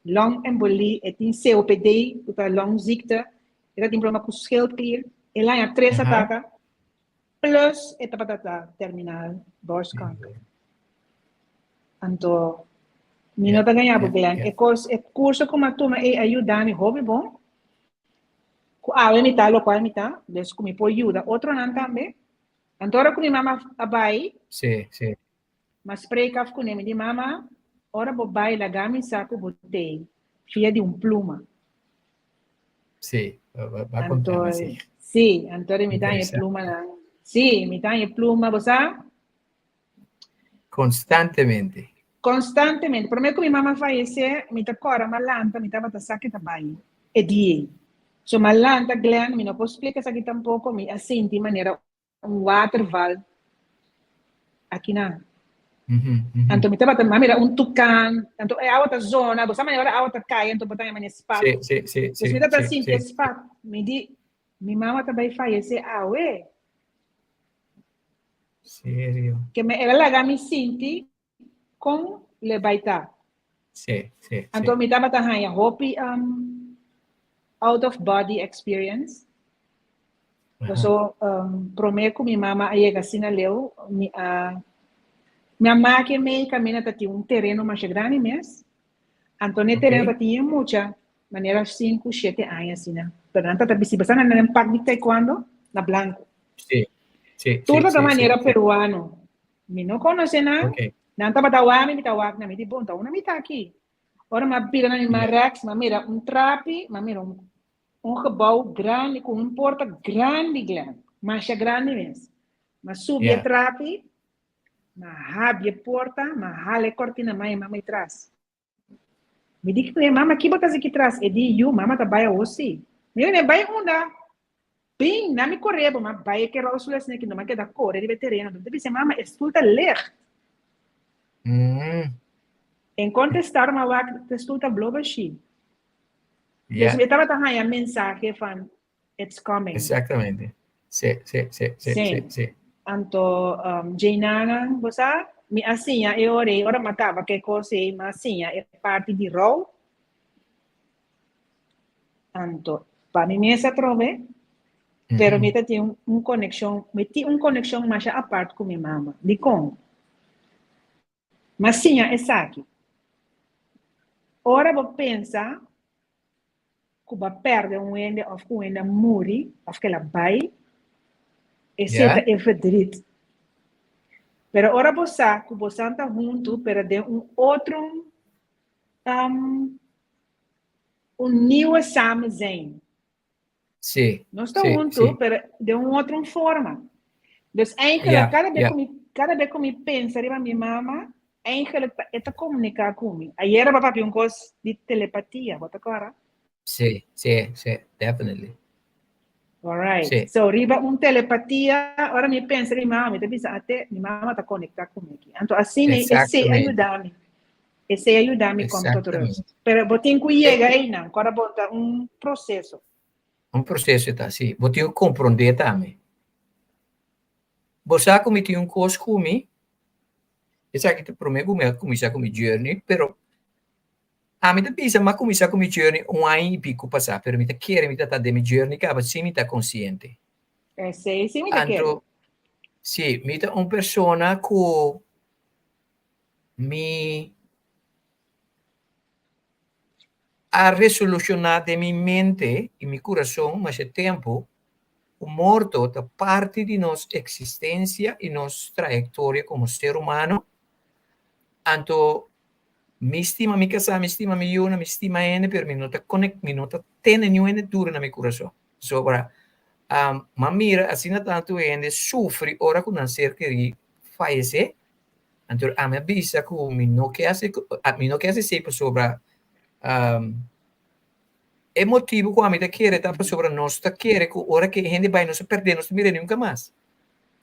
Speaker 4: Longembolie, e tin COPD, ku ta longziekte, e ta tin problema ku schildklier, el haña tres ataka, plus e tabata ta terminal borstkanker. Anto, mi no ta gaña bo Glenn, e kos, e kurso ku mi a tuma ei a yuda mi hopi bon, ku awe mi ta lokual mi ta, dus ku mi por yuda otronan tambe. Anto ora ku mi mama a bai,
Speaker 3: Sí, sí.
Speaker 4: M'a spreek af kuné, mi di, Mama, ora bo bai laga mi sa ku bo tei. via di un pluma.
Speaker 3: Sí, ba
Speaker 4: Anto, sí, anto mi ta e pluma nan. Sí, mi ta e pluma, bo sa?
Speaker 3: Constantemente.
Speaker 4: Constantemente. Promé ku mi mama fayesé, mi ta kòrda m'a lanta, mi tabata sa ke ta bai e dia ei. So m'a lanta, Glenn, mi no por splika esaki tampoko, mi a sinti manera un waterval akinan. Anto mi tabata, m'a mira un tukan, anto e awa ta zona, bo sa manera ora awa ta kai, anto bo ta haña manera spat.
Speaker 3: Sí, sí, sí,
Speaker 4: Dus mi tabata sinti e spat. Mi di, mi mama ta bai fayesé awe.
Speaker 3: Serio?
Speaker 4: Ke me el a laga mi sinti kon le bai ta.
Speaker 3: Sí, sí,
Speaker 4: Anto
Speaker 3: sí.
Speaker 4: mi tabata haña hopi um, out of body experience. Paso um, promé ku mi mama a yega asina leu, mi a mi a make mei kaminda ta tin un tereno masha grandi mes. Anto ne tereno ta tin mucha, manera sinku, shete aña asina. Pero nan ta ta bisti basta nan den pak di taekwondo na blanco.
Speaker 3: Sí, sí,
Speaker 4: Tur
Speaker 3: sí,
Speaker 4: ta
Speaker 3: sí,
Speaker 4: manera
Speaker 3: sí.
Speaker 4: peruano. Mi no conoce nan. Nan tabata wak mi, mi ta wak nan. Mi di, bon, ta unda mi ta aki? Ora mi a bira na mi man rechts, mi a mira un trapi, mi a mira un, un gebouw grandi cu un porta grandi, Glenn. Masha grandi mes. Mi a subi e trapi, mi a habri e porta, mi a hala e cortina, mi a yama mi tras. Mi di ku e mama, ki bo ta hasi ki tras? E di, yu, mama ta bai awor si. Mi di, bai unda? Bin, na mi kore bo, ma bai e ke rolstoel asina ki no, ma keda kore riba e tereno. Mi ta bisa, mama, e stoel ta licht. En kontestar, ma wak, e stoel ta blo bashí. Dus mi tabata haña mensahe van, it's coming.
Speaker 3: Exactamente. Sí, sí, sí, sí, sí, sí.
Speaker 4: Anto, um, Jainanan, bo sa, mi a siña e ora ei, ora mi a kaba ku e kos ei, mi a siña e parti di rou. Anto, pa mi mes atrobe, pero mi ta tin un, un konekshon, mi tin un konekshon masha apart ku mi mama. Dikon? Mi a siña esaki. Ora bo pensa ku bo a pèrdè un hende òf ku un hende a muri òf ku el a bai, esei ta e verdriet. Pero ora bo sa ku bosan ta huntu pero den un otro un nieuwe samenzijn.
Speaker 3: Sí.
Speaker 4: Nos ta huntu, pero den un otro forma. Dus eigenlijk, kada bes ku mi, kada bes ku mi pensa riba mi mama, eigenlijk ta, e ta komuniká ku mi. Ayera bo a papia un kos di telepatia, bo ta kòrda?
Speaker 3: Sí, sí, sí, definitely.
Speaker 4: Alright. So riba un telepatia, ora mi pensa riba mi mama, mi ta bisa ate, mi mama ta konektá ku mi aki. Anto asina esei a yuda mi. Esei a yuda mi kom tot rust. Pero bo tin ku yega einan, kòrda bo ta un proseso.
Speaker 3: Un proseso ta, sí. Bo tin ku komprondé tambe. Bo sa ku mi tin un kos ku mi, esaki ta promé ku mi a kuminsá ku mi journey, pero ami ta bisa mi a kuminsá ku mi journey un aña i piku pasá, pero mi ta kere mi ta ta den mi journey kaba sin mi ta konsiente.
Speaker 4: Esei sí mi ta kere.
Speaker 3: Anto, sí, mi ta un persona ku Mi a resolushoná den mi mente i mi kurason masha tempu ku morto ta parti di nos eksistensia i nos trayektoria komo ser humano. Anto mi stima mi kasá, mi stima mi yunan, mi stima hende, pero mi no ta konek, mi no ta tene niun hende duru na mi kurason. Pasobra m'a mira asina tantu hende sufri ora ku nan ser kerí fayesé. Anto ami a bisa ku mi no ke hasi mi no ke hasi esei pasobra e motibu ku ami ta kere ta pasobra nos ta kere ku ora ku e hende bai nos ta pèrdè nos ta mira nunka mas.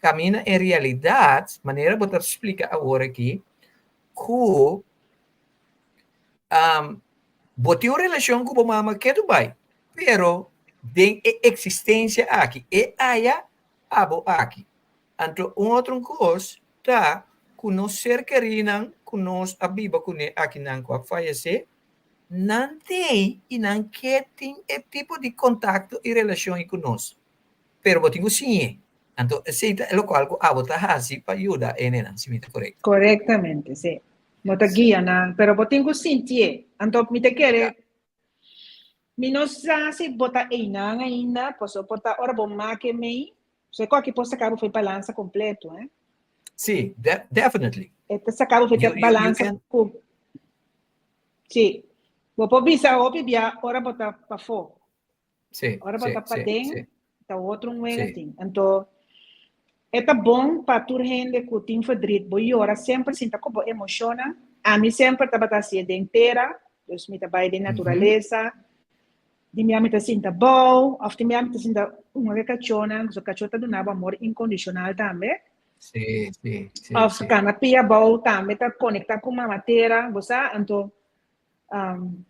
Speaker 3: Kaminda en realidat manera bo ta splika awor aki ku bo tin un relashon ku bo mama ketu bai pero den e eksistensia aki e aya abo aki. Anto un otro kos ta ku nos ser kerinan ku nos a biba kuné akinan ku a fayesé, nan t'ei i nan ke tin e tipo di kontakto i relashon ei ku nos. Pero bo tin ku siñ'é. Anto esei ta e lokual ku abo ta hasi pa yuda e hendenan, si mi ta korekto.
Speaker 4: Korektamente, sí. Bo ta guia nan, pero bo tin ku sintié. Anto mi ta kere, mi no sa si bo ta einan ainda, pasobra por ta ora bo make mei, So e koki por saca bo for e balansa completo, eh?
Speaker 3: Sí, de definitely.
Speaker 4: E ta saca bo for e balansa ku. Sí. Bo por bisa hopi bia ora bo ta pafó.
Speaker 3: Sí,
Speaker 4: Ora bo
Speaker 3: sí,
Speaker 4: ta
Speaker 3: sí,
Speaker 4: paden,
Speaker 3: sí.
Speaker 4: ta otro un wega
Speaker 3: Sí.
Speaker 4: tin. Anto, e ta bon pa tur hende ku tin verdriet. Bo yora semper, sinta ku bo emoshonnan. Ami semper tabata hasié den tera, dus mi ta bai den naturalesa. Di mi ami ta sinta bou, òf di mi ami ta sinta un e kachónan, pasobra kachó ta duna bo amor inkondishonal tambe.
Speaker 3: Sí, sí, sí,
Speaker 4: Òf
Speaker 3: sí.
Speaker 4: kana pia bou tambe ta konektá ku mama tera, bo sa. Anto,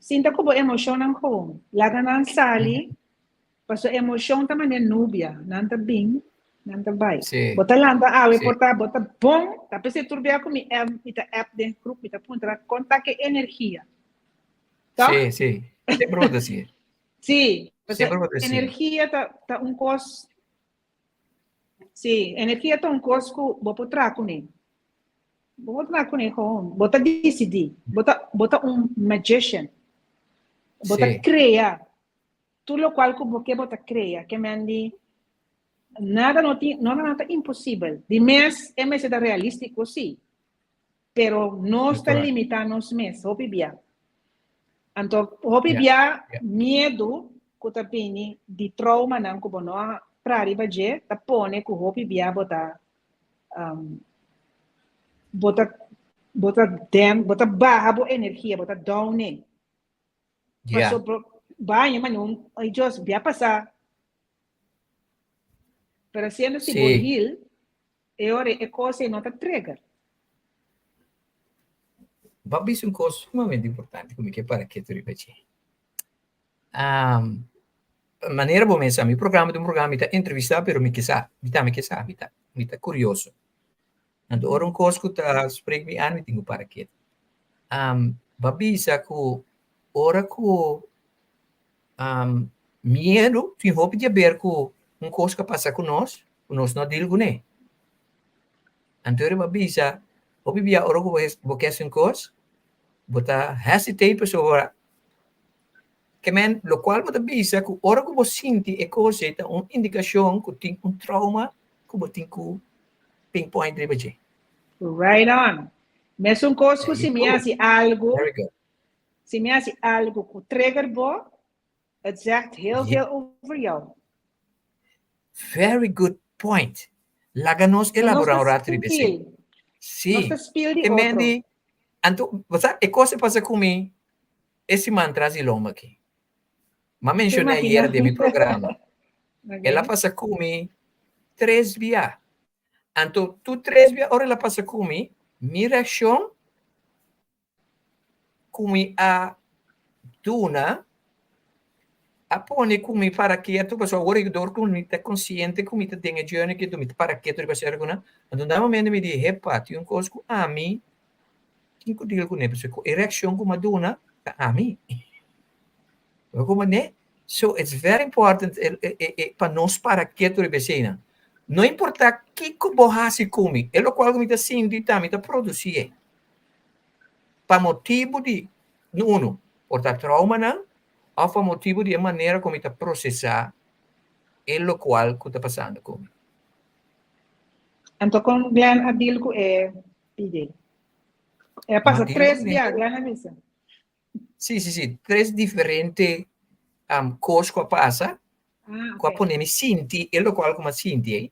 Speaker 4: Sinta ku bo emoshonnan gewoon. Laga nan sali, pasobra emoshon ta manera nubia, nan ta bin, nan ta bai. Bo ta lanta awe por ta, bo ta bon, ta p'esei tur bia ku mi app, mi ta app den grup, mi ta puntra kon ta ke energia. Tòg?
Speaker 3: Sí, sí. Semper bo ta hasié.
Speaker 4: Sí,
Speaker 3: Semper
Speaker 4: pasobra
Speaker 3: bo ta hasié.
Speaker 4: energia ta ta un kos, sí, energia ta un kos ku bo por traha kuné. Bo por traha kuné gewoon. Bo ta disidí. Bo ta, bo ta un magician. Bo ta
Speaker 3: Sí.
Speaker 4: krea. Tur lokual ku bo ke bo ta krea. Ke men di nada no tin, no nada ta imposibel. Di mes e mester ta realístiko sí. Pero nos ta
Speaker 3: Natural.
Speaker 4: limitá nos mes hopi bia. Anto hopi
Speaker 3: Ja,
Speaker 4: bia
Speaker 3: ja.
Speaker 4: miedu ku ta bini di troumanan ku bo no a traha riba dje ta pone ku hopi bia bo ta um, bo ta bo ta dem, bo ta baha bo energia, bo ta down e.
Speaker 3: Ja.
Speaker 4: Paso bo baña mane un, ay Dios, bia pasa. Pero siendo si bo
Speaker 3: Sí.
Speaker 4: heal, e ora e cosa e no ta trigger.
Speaker 3: Bo a bisa un cos sumamente importante cu mi ke para ketu riba dje. Um, manera bo mesa, mi programa ta un programa mi ta entrevista, pero mi ke sa, mi tambe ke sa, mi ta, mi ta curioso. Anto ora un cos cu ta spreek mi aan, mi tin cu para ketu. Um, bo a bisa cu ora cu um, miedu tin hopi di haber cu un cos cu a pasa cu nos, cu nos no a deal cune. Anto ora bo a bisa, hopi bia ora cu bo, bo ke haci un cos, bo ta hesitate pasobra Ke men, lokual bo ta bisa ku ora ku bo sinti e kos ei ta un indikashon ku tin un trauma ku bo tin ku pinpoint riba dje.
Speaker 4: Right on. Mesun kos ku
Speaker 3: There
Speaker 4: si
Speaker 3: you
Speaker 4: mi
Speaker 3: go.
Speaker 4: hasi algu,
Speaker 3: Very good.
Speaker 4: si mi hasi algu ku trigger bo, het zegt heel
Speaker 3: Yeah.
Speaker 4: veel over jou.
Speaker 3: Very good point. Laga nos
Speaker 4: So nos
Speaker 3: elabora
Speaker 4: ta
Speaker 3: un rato riba esei.
Speaker 4: spiel. Nos
Speaker 3: Sí.
Speaker 4: ta spiel di
Speaker 3: Ke men
Speaker 4: otro.
Speaker 3: di, anto, bo sa, e kos a pasa ku mi E siman tras di lomba aki. M'a menshoné ayera den mi programa. El a pasa ku mi tres bia. Anto tur tres bia ora el a pasa ku mi, mi reakshon ku mi a duna a pone ku mi para ketu pasobra awor aki dor ku mi ta konsiente ku mi ta den e journey aki mi ta para ketu riba sierto ku nan. Anto na momento mi di, hepa, tin un kos ku ami Tin ku deal kuné pasobra ku e reakshon ku mi a duna ta ami. Bo komprendé? So it's very important pa nos para ketu riba eseinan. No importá kiko bo hasi ku mi, e lokual ku mi ta sinti ta mi ta produsí e. Pa motibu di, uno, por ta traumanan òf pa motibu di e manera ku mi ta prosesá e lokual ku ta pasando ku mi.
Speaker 4: Anto kon Glenn a deal ku e Pide. E a pasa
Speaker 3: Manera
Speaker 4: tres
Speaker 3: ku
Speaker 4: bia, Glenn a bisa.
Speaker 3: Sí, sí, sí. Tres diferente um, kos ku a pasa,
Speaker 4: Ah,
Speaker 3: ku a
Speaker 4: ok.
Speaker 3: pone mi sinti e lokual ku mi a sinti ei.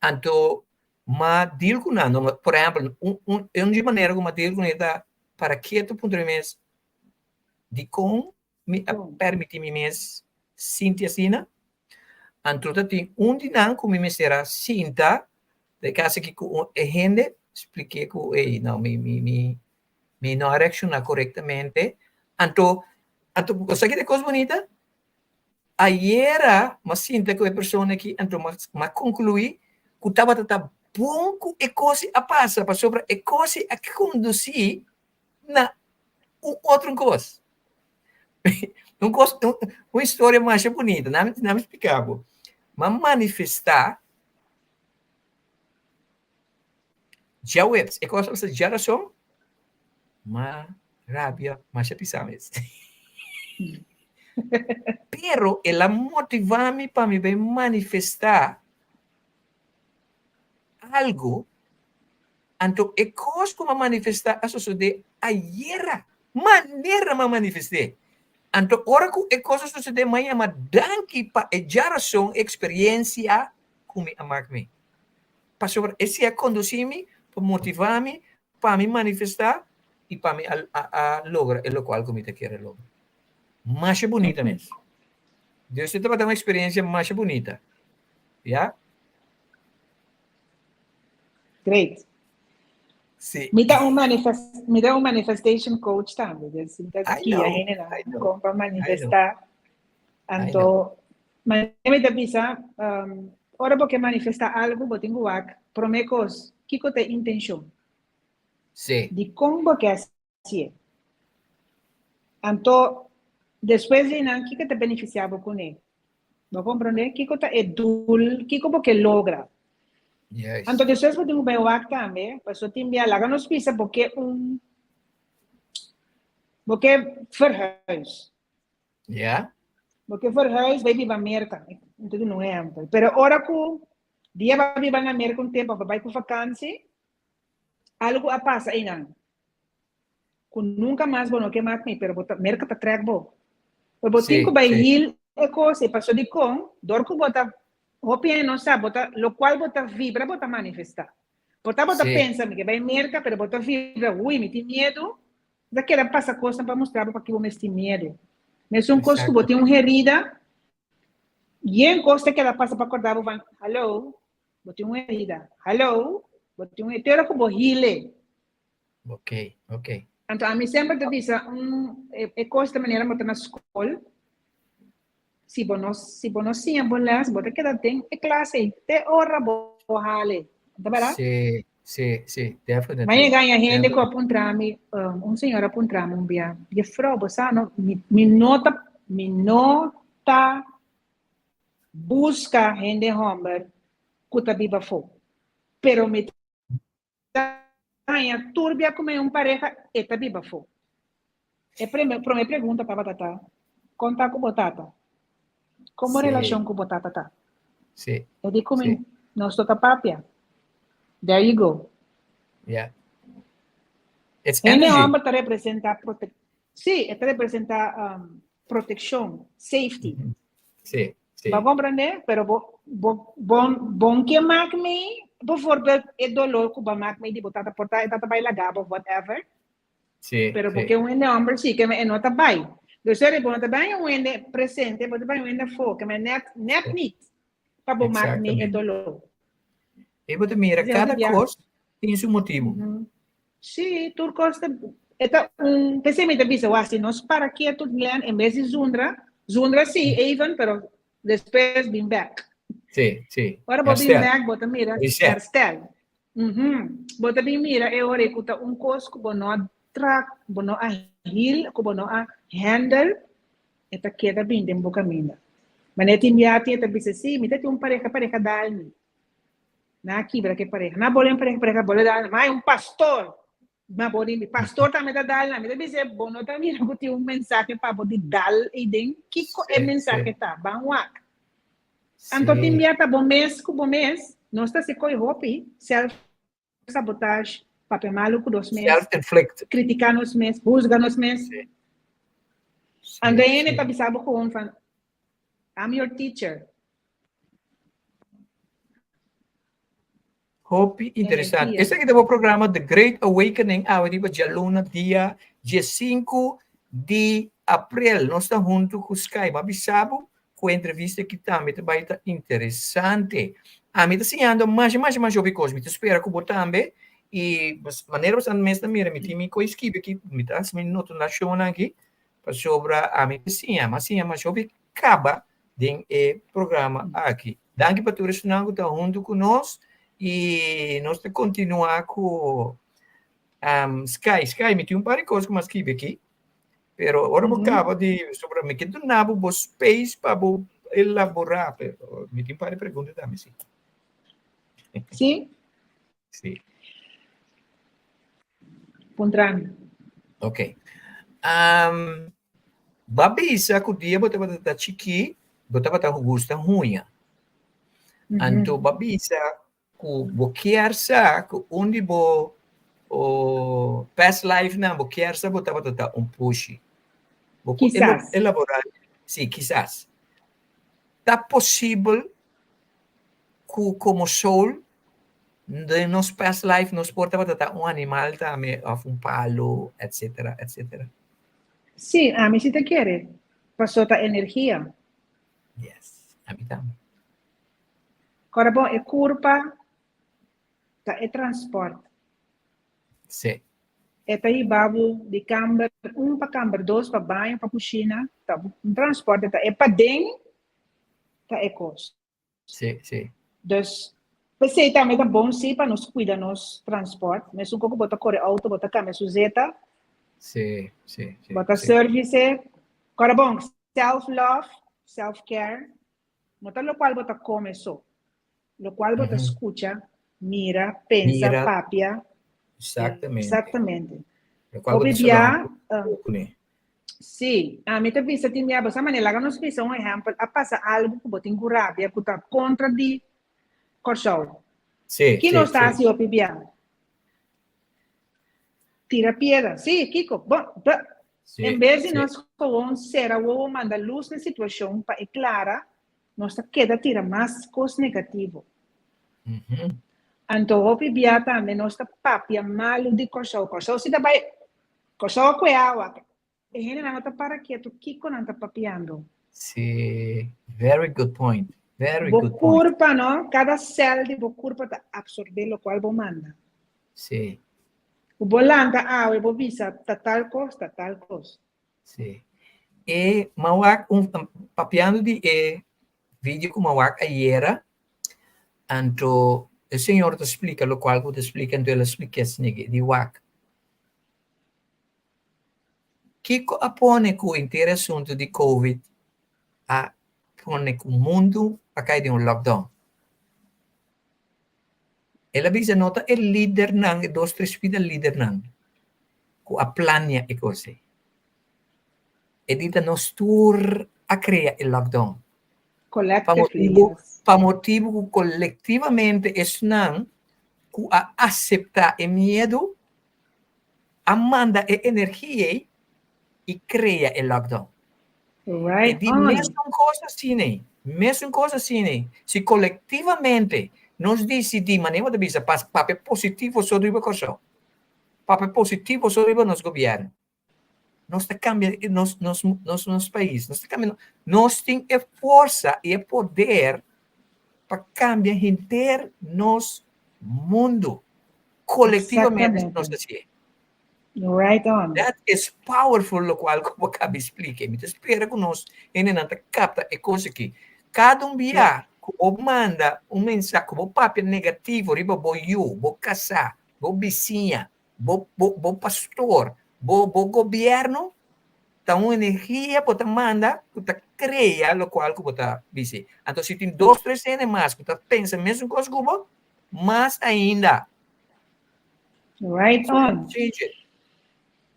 Speaker 3: Anto, m'a deal ku nan. No, por ehèmpel, un, un, un di manera ku m'a deal ku nan ta para ketu puntra mi mes, dikon mi a permití mi mes sinti asina? Anto ta tin un di nan ku mi mester a sinta den kas aki ku un e hende splik'é ku ey no mi mi mi mi no a reakshoná korektamente. Anto anto bo sa kiko ta e kos bunita? Ayera mi a sinta ku e persona aki anto mi a konkluí ku tabata ta bon ku e kos a pasa pasobra e kos a kondusí na un otro kos. Un kos, un, un historia masha bunita, nami, nami explica bo. Ma manifesta djaweps, e kos a djarason, ma rabia masha pisa mes. Pero el a motiva mi pa mi bai manifesta algo. Anto e kos ku mi a manifestá a sosodé ayera. Manera m'a manifest'é. Anto ora ku e kos a sosodé m'a yama danki pa e djarason eksperensia ku mi a mak mi. Pasobra esei a kondusí mi pa motivá mi pa mi manifestá i pa mi a a logra e lokual ku mi ta kere logra. Masha bunita mes. Dios e tabata un eksperensia masha bunita. Ya.
Speaker 4: Great.
Speaker 3: Sí.
Speaker 4: Mi ta un manifest, mi ta un manifestation coach tambe, dus mi ta
Speaker 3: I
Speaker 4: guia
Speaker 3: know,
Speaker 4: hendenan
Speaker 3: I know,
Speaker 4: kon pa
Speaker 3: I know.
Speaker 4: manifestá.
Speaker 3: I
Speaker 4: Anto,
Speaker 3: know.
Speaker 4: manera mi ta bisa, um, ora bo ke manifestá algu, bo tin ku wak promé kos, kiko ta e intenshon?
Speaker 3: Sí.
Speaker 4: Dikon bo ke hasié? Anto, despues di nan, kiko ta benefisiá bo kuné? Bo komprondé? Kiko ta e doel? Kiko bo ke logra?
Speaker 3: Juist.
Speaker 4: Anto despues bo tin ku bai wak tambe, pasobra tin bia laga nos bisa bo ke un bo ke verhuis.
Speaker 3: Ja.
Speaker 4: Bo ke verhuis bai biba Merka. Mi ta duna un ehèmpel. Pero ora ku dia bo a biba na Merka un tempu, bo bai ku vakansi, algu a pasa einan. Ku nunka mas bo no ke mak mi, pero bo ta, Merka ta trèk bo. Pero bo tin
Speaker 3: Sí,
Speaker 4: ku bai
Speaker 3: sí.
Speaker 4: heal e kos ei, pasobra dikon, dor ku bo ta, hopi hende no sa, bo ta, lokual bo ta vibra bo ta manifestá. Por ta bo ta
Speaker 3: Sí.
Speaker 4: pensa mi ke bai Merka, pero bo ta vibra, hui, mi tin miedu, ta keda pasa kosnan pa mustra bo paki bo mes tin miedu. Mesun kos ku bo tin un herida, yen kos ta keda pasa pa korda bo van, hallo, bo tin un herida, hallo, bo tin un, te ora ku bo heal e.
Speaker 3: Ok, ok.
Speaker 4: Anto ami semper ta bisa un e, e kos ta manera bo ta na skol, si bo no, si bo no siña bo les, bo ta keda den e klas ei te ora bo hale. Ta berdad?
Speaker 3: Sí, sí, sí, definitely.
Speaker 4: Ma yega haña hende ku a puntra mi, um, un señora a puntra mi un bia, Juffrouw, bo sa no, mi, mi no ta, mi no ta buska hende hòmber ku ta biba afó, pero mi ta haña tur bia ku mi un pareha e ta biba afó. E prome prome pregunta tabata ta, Kon ta ku bo tata? Kon bo
Speaker 3: Sí.
Speaker 4: relashon ku bo tata ta?
Speaker 3: Sí.
Speaker 4: E di ku mi,
Speaker 3: Sí.
Speaker 4: nos no ta papia. There you go.
Speaker 3: Yeah. It's
Speaker 4: Hende
Speaker 3: energy.
Speaker 4: hòmber ta representá prote sí, e ta representá um, protekshon, safety.
Speaker 3: Sí, sí.
Speaker 4: Bo comprende? Pero bo, bo, bon, bon ke mak mi, bijvoorbeeld e dolor ku bo mak mi di bo tata por ta e tata bai laga bo of whatever.
Speaker 3: Sí,
Speaker 4: Pero
Speaker 3: sí.
Speaker 4: porque un hende homber sí, ke me e no ta bai. Dus sorry, bo no ta bai un hende presente, bo ta bai un hende afó, ke me net, net
Speaker 3: Sí.
Speaker 4: niet pa bo mak mi e
Speaker 3: Exactamente.
Speaker 4: dolor.
Speaker 3: E bo ta mira
Speaker 4: Dje
Speaker 3: kada
Speaker 4: hopi bia.
Speaker 3: kos tin su motibu.
Speaker 4: Mhm. Sí, tur kos ta, e ta un, p'esei mi ta bisa, wak, si nos para ketu, Glenn, en bes di zundra, zundra sí, even, pero despues bin bek.
Speaker 3: Sí, sí.
Speaker 4: Ora bo bin
Speaker 3: Herstel.
Speaker 4: bek, bo ta mira,
Speaker 3: Reset.
Speaker 4: herstel. Mhm. Bo ta bin mira e ora ei ku ta un kos ku bo no a tra, bo no a heal, ku bo no a handle, e ta keda bin den bo kaminda. Manera tin bia tin e ta bisa, sí, mi ta tin un pareha, pareha dal mi. Nan a kibra ku e pareha. Nan a bole un pareha, pareha bole dal. Ma un pastor. Ma bo di mi, pastor tambe ta dal nan. Mi ta bisa, bo no ta mira ku tin un mensahe pa bo di dal eiden? Kiko e
Speaker 3: Sí,
Speaker 4: mensahe
Speaker 3: sí.
Speaker 4: ta? Ban wak. Anto tin
Speaker 3: Sí.
Speaker 4: bia ta bo mes ku bo mes, nos ta hasi koi hopi, self sabotage, papia malu ku nos mes,
Speaker 3: Self-inflict.
Speaker 4: kritiká nos mes, husga nos mes.
Speaker 3: Sí. Sí,
Speaker 4: Anto hende
Speaker 3: sí.
Speaker 4: ta bisa bo gewoon van, I'm your teacher.
Speaker 3: Hopi interesante.
Speaker 4: Energia.
Speaker 3: Esaki ta bo programa The Great Awakening awe riba djaluna dia diesinku di aprel. Nos ta huntu ku Sky. Bo a bisa bo ku e entrevista aki tambe ta bai ta interesante. Ami ta siñando masha masha masha hopi kos. Mi ta spera ku bo tambe. I manera bo mes ta mira mi tin mi koi skibi aki, mi ta hasi mi notonashonnan aki pasobra ami ta siña, mi a siña masha hopi kaba den e programa aki. Danki pa tur esnan ku ta huntu ku nos i nos ta kontinuá ku um, Sky. Sky, mi tin un par di kos ku mi a skibi aki, pero ora bo kaba di sobra mi ke duna bo bo space pa bo elaborá, pero mi tin un par di pregunta tambe, sí.
Speaker 4: Sí?
Speaker 3: Sí.
Speaker 4: Puntra mi.
Speaker 3: Ok. Um, Ba bisa ku dia bo tabata ta chikí, bo tabata gusta huña. Anto ba bisa ku bo kier sa ku un di bo Bo past life nan bo kier sa bo tabata ta un pushi. Bo por
Speaker 4: Kisas.
Speaker 3: elabora, si, kisas. Ta posibel ku komo soul den nos past life nos por tabata ta un animal tambe of un palo, etcetera, etcetera?
Speaker 4: Si, ami si ta kere. Paso ta energia.
Speaker 3: Yes, ami tambe.
Speaker 4: Kora bon, e kurpa ta e transport.
Speaker 3: Sí.
Speaker 4: E ta hiba bo di kamber un pa kamber dos, pa baño, pa kushina. Ta un transporte, ta e paden ta e kos.
Speaker 3: Sí, sí.
Speaker 4: Dus, p'esei tambe ta bon sí pa nos kuida nos transport. Mesun ku bo ta kore outo, bo ta kambia su zeta.
Speaker 3: Sí, sí, sí.
Speaker 4: Bo ta service. Kora bon, self-love, self-care, no ta lokual bo ta kome so. Lokual bo ta skucha, mira, pensa,
Speaker 3: Mira.
Speaker 4: papia.
Speaker 3: Exactamente.
Speaker 4: Exactamente.
Speaker 3: Lokual bo
Speaker 4: Hopi
Speaker 3: ta
Speaker 4: bia,
Speaker 3: solamente kuné.
Speaker 4: Sí, ami ta bisa tin bia, bo sa manera, laga nos bisa un ehèmpel, a pasa algu ku bo tin ku rabia ku ta kontra di Kòrsou.
Speaker 3: Sí,
Speaker 4: Ki
Speaker 3: sí,
Speaker 4: nos ta
Speaker 3: sí.
Speaker 4: hasi hopi bia? Tira piedra. Sí, kiko? Bo, bo.
Speaker 3: Sí,
Speaker 4: En bes di
Speaker 3: sí.
Speaker 4: nos gewoon sera wowo manda lus na e situashon pa e klara, nos ta keda tira mas kos negativo. Anto hopi bia tambe nos ta papia malu di Kòrsou. Kòrsou si ta bai, Kòrsou a kue awa. E hendenan no ta para ketu kiko nan ta papiando.
Speaker 3: Sí, very good point. Very
Speaker 4: Bo
Speaker 3: good point.
Speaker 4: kurpa, no? Kada sèl di bo kurpa ta apsorbé lokual bo manda.
Speaker 3: Sí.
Speaker 4: Ku bo lanta awe bo bisa ta tal kos, ta tal kos.
Speaker 3: Sí. E m'a wak un papiando di e video ku m'a wak ayera, anto e señor ta splika lokual ku ta splika, anto el a splika esaki di wak. Kiko a pone ku henter e asuntu di covid a pone ku mundu a kai den un lockdown? El a bisa no ta e lidernan, e dos tres pida lidernan ku a plania e kos ei. E di ta nos tur a krea e lockdown. Pa
Speaker 4: Collectively,
Speaker 3: motibu,
Speaker 4: yes.
Speaker 3: pa motibu ku kolektivamente esnan ku a aseptá e miedu a manda e energia ei i krea e lockdown. E
Speaker 4: Right
Speaker 3: di
Speaker 4: on.
Speaker 3: mesun kos asina ei, mesun kos asina ei. Si kolektivamente nos disidí, manera bo ta bisa, pa papia positivo so riba Kòrsou, papia positivo so riba nos gobièrnu, nos ta kambia nos nos nos nos pais, nos ta kambia, nos tin e forsa i e poder pa kambia henter nos mundu kolektivamente si nos
Speaker 4: Exactamente.
Speaker 3: hasié.
Speaker 4: Right on.
Speaker 3: That is powerful lokual ku bo kabi splika. Mi ta spera ku nos hendenan ta kapta e kos aki. Kada un bia ku bo manda un mensahe, ku bo papia negativo riba bo yu, bo kasá, bo bisiña, bo bo bo pastor, bo bo gobièrnu, ta un energia bo ta manda ku ta krea lokual ku bo ta bisi. Anto si tin dos tres hende mas ku ta pensa mesun kos ku bo, mas ainda.
Speaker 4: Right
Speaker 3: So
Speaker 4: on.
Speaker 3: change it.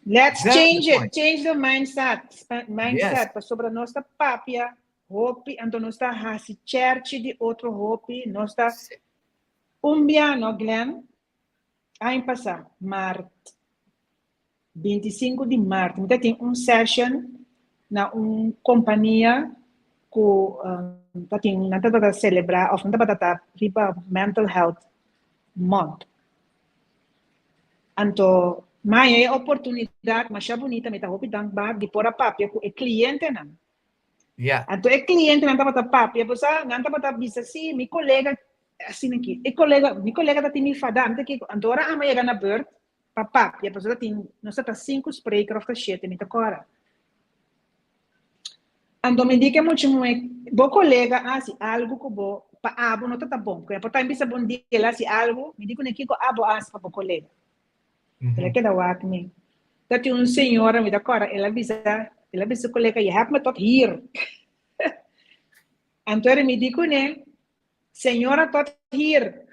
Speaker 4: Let's
Speaker 3: That's
Speaker 4: change
Speaker 3: the
Speaker 4: it.
Speaker 3: point.
Speaker 4: Change the mindset. Mindset.
Speaker 3: Yes.
Speaker 4: Pasobra nos ta papia hopi, anto nos ta hasi cherchi di otro hopi. Nos ta
Speaker 3: Sí.
Speaker 4: un bia, no, Glenn? Aña pasá, maart. 25 di maart, mi ta tin un session na un kompania ku ta tin, nan tabata selebrá òf nan tabata ta riba Mental Health Month. Anto, mi haña e oportunidat masha bunita, mi ta hopi dankbaar di por a papia ku e klientenan. Anto e klientenan tabata papia, bo sa, nan tabata bisa, sí, mi kolega asina aki, e kolega, mi kolega ta tin mi fadá, mi ta kiko. Anto ora amo yega na beurt pa papia, pasobra tin, nos ta ta sinku spreker òf ta shete, mi ta kòrda. Anto mi di ke mucha muhé, bo kolega a hasi algu ku bo, pa abo no ta ta bon. Ku e por ta bisa bon dia el a hasi algu, mi di kuné kiko abo a hasi pa bo kolega. El a keda wak mi. Ta tin un señora, mi ta kòrda, el a bisa, el a bisa su kolega, je hebt me tot hier. Anto mi di kuné, señora tot hier.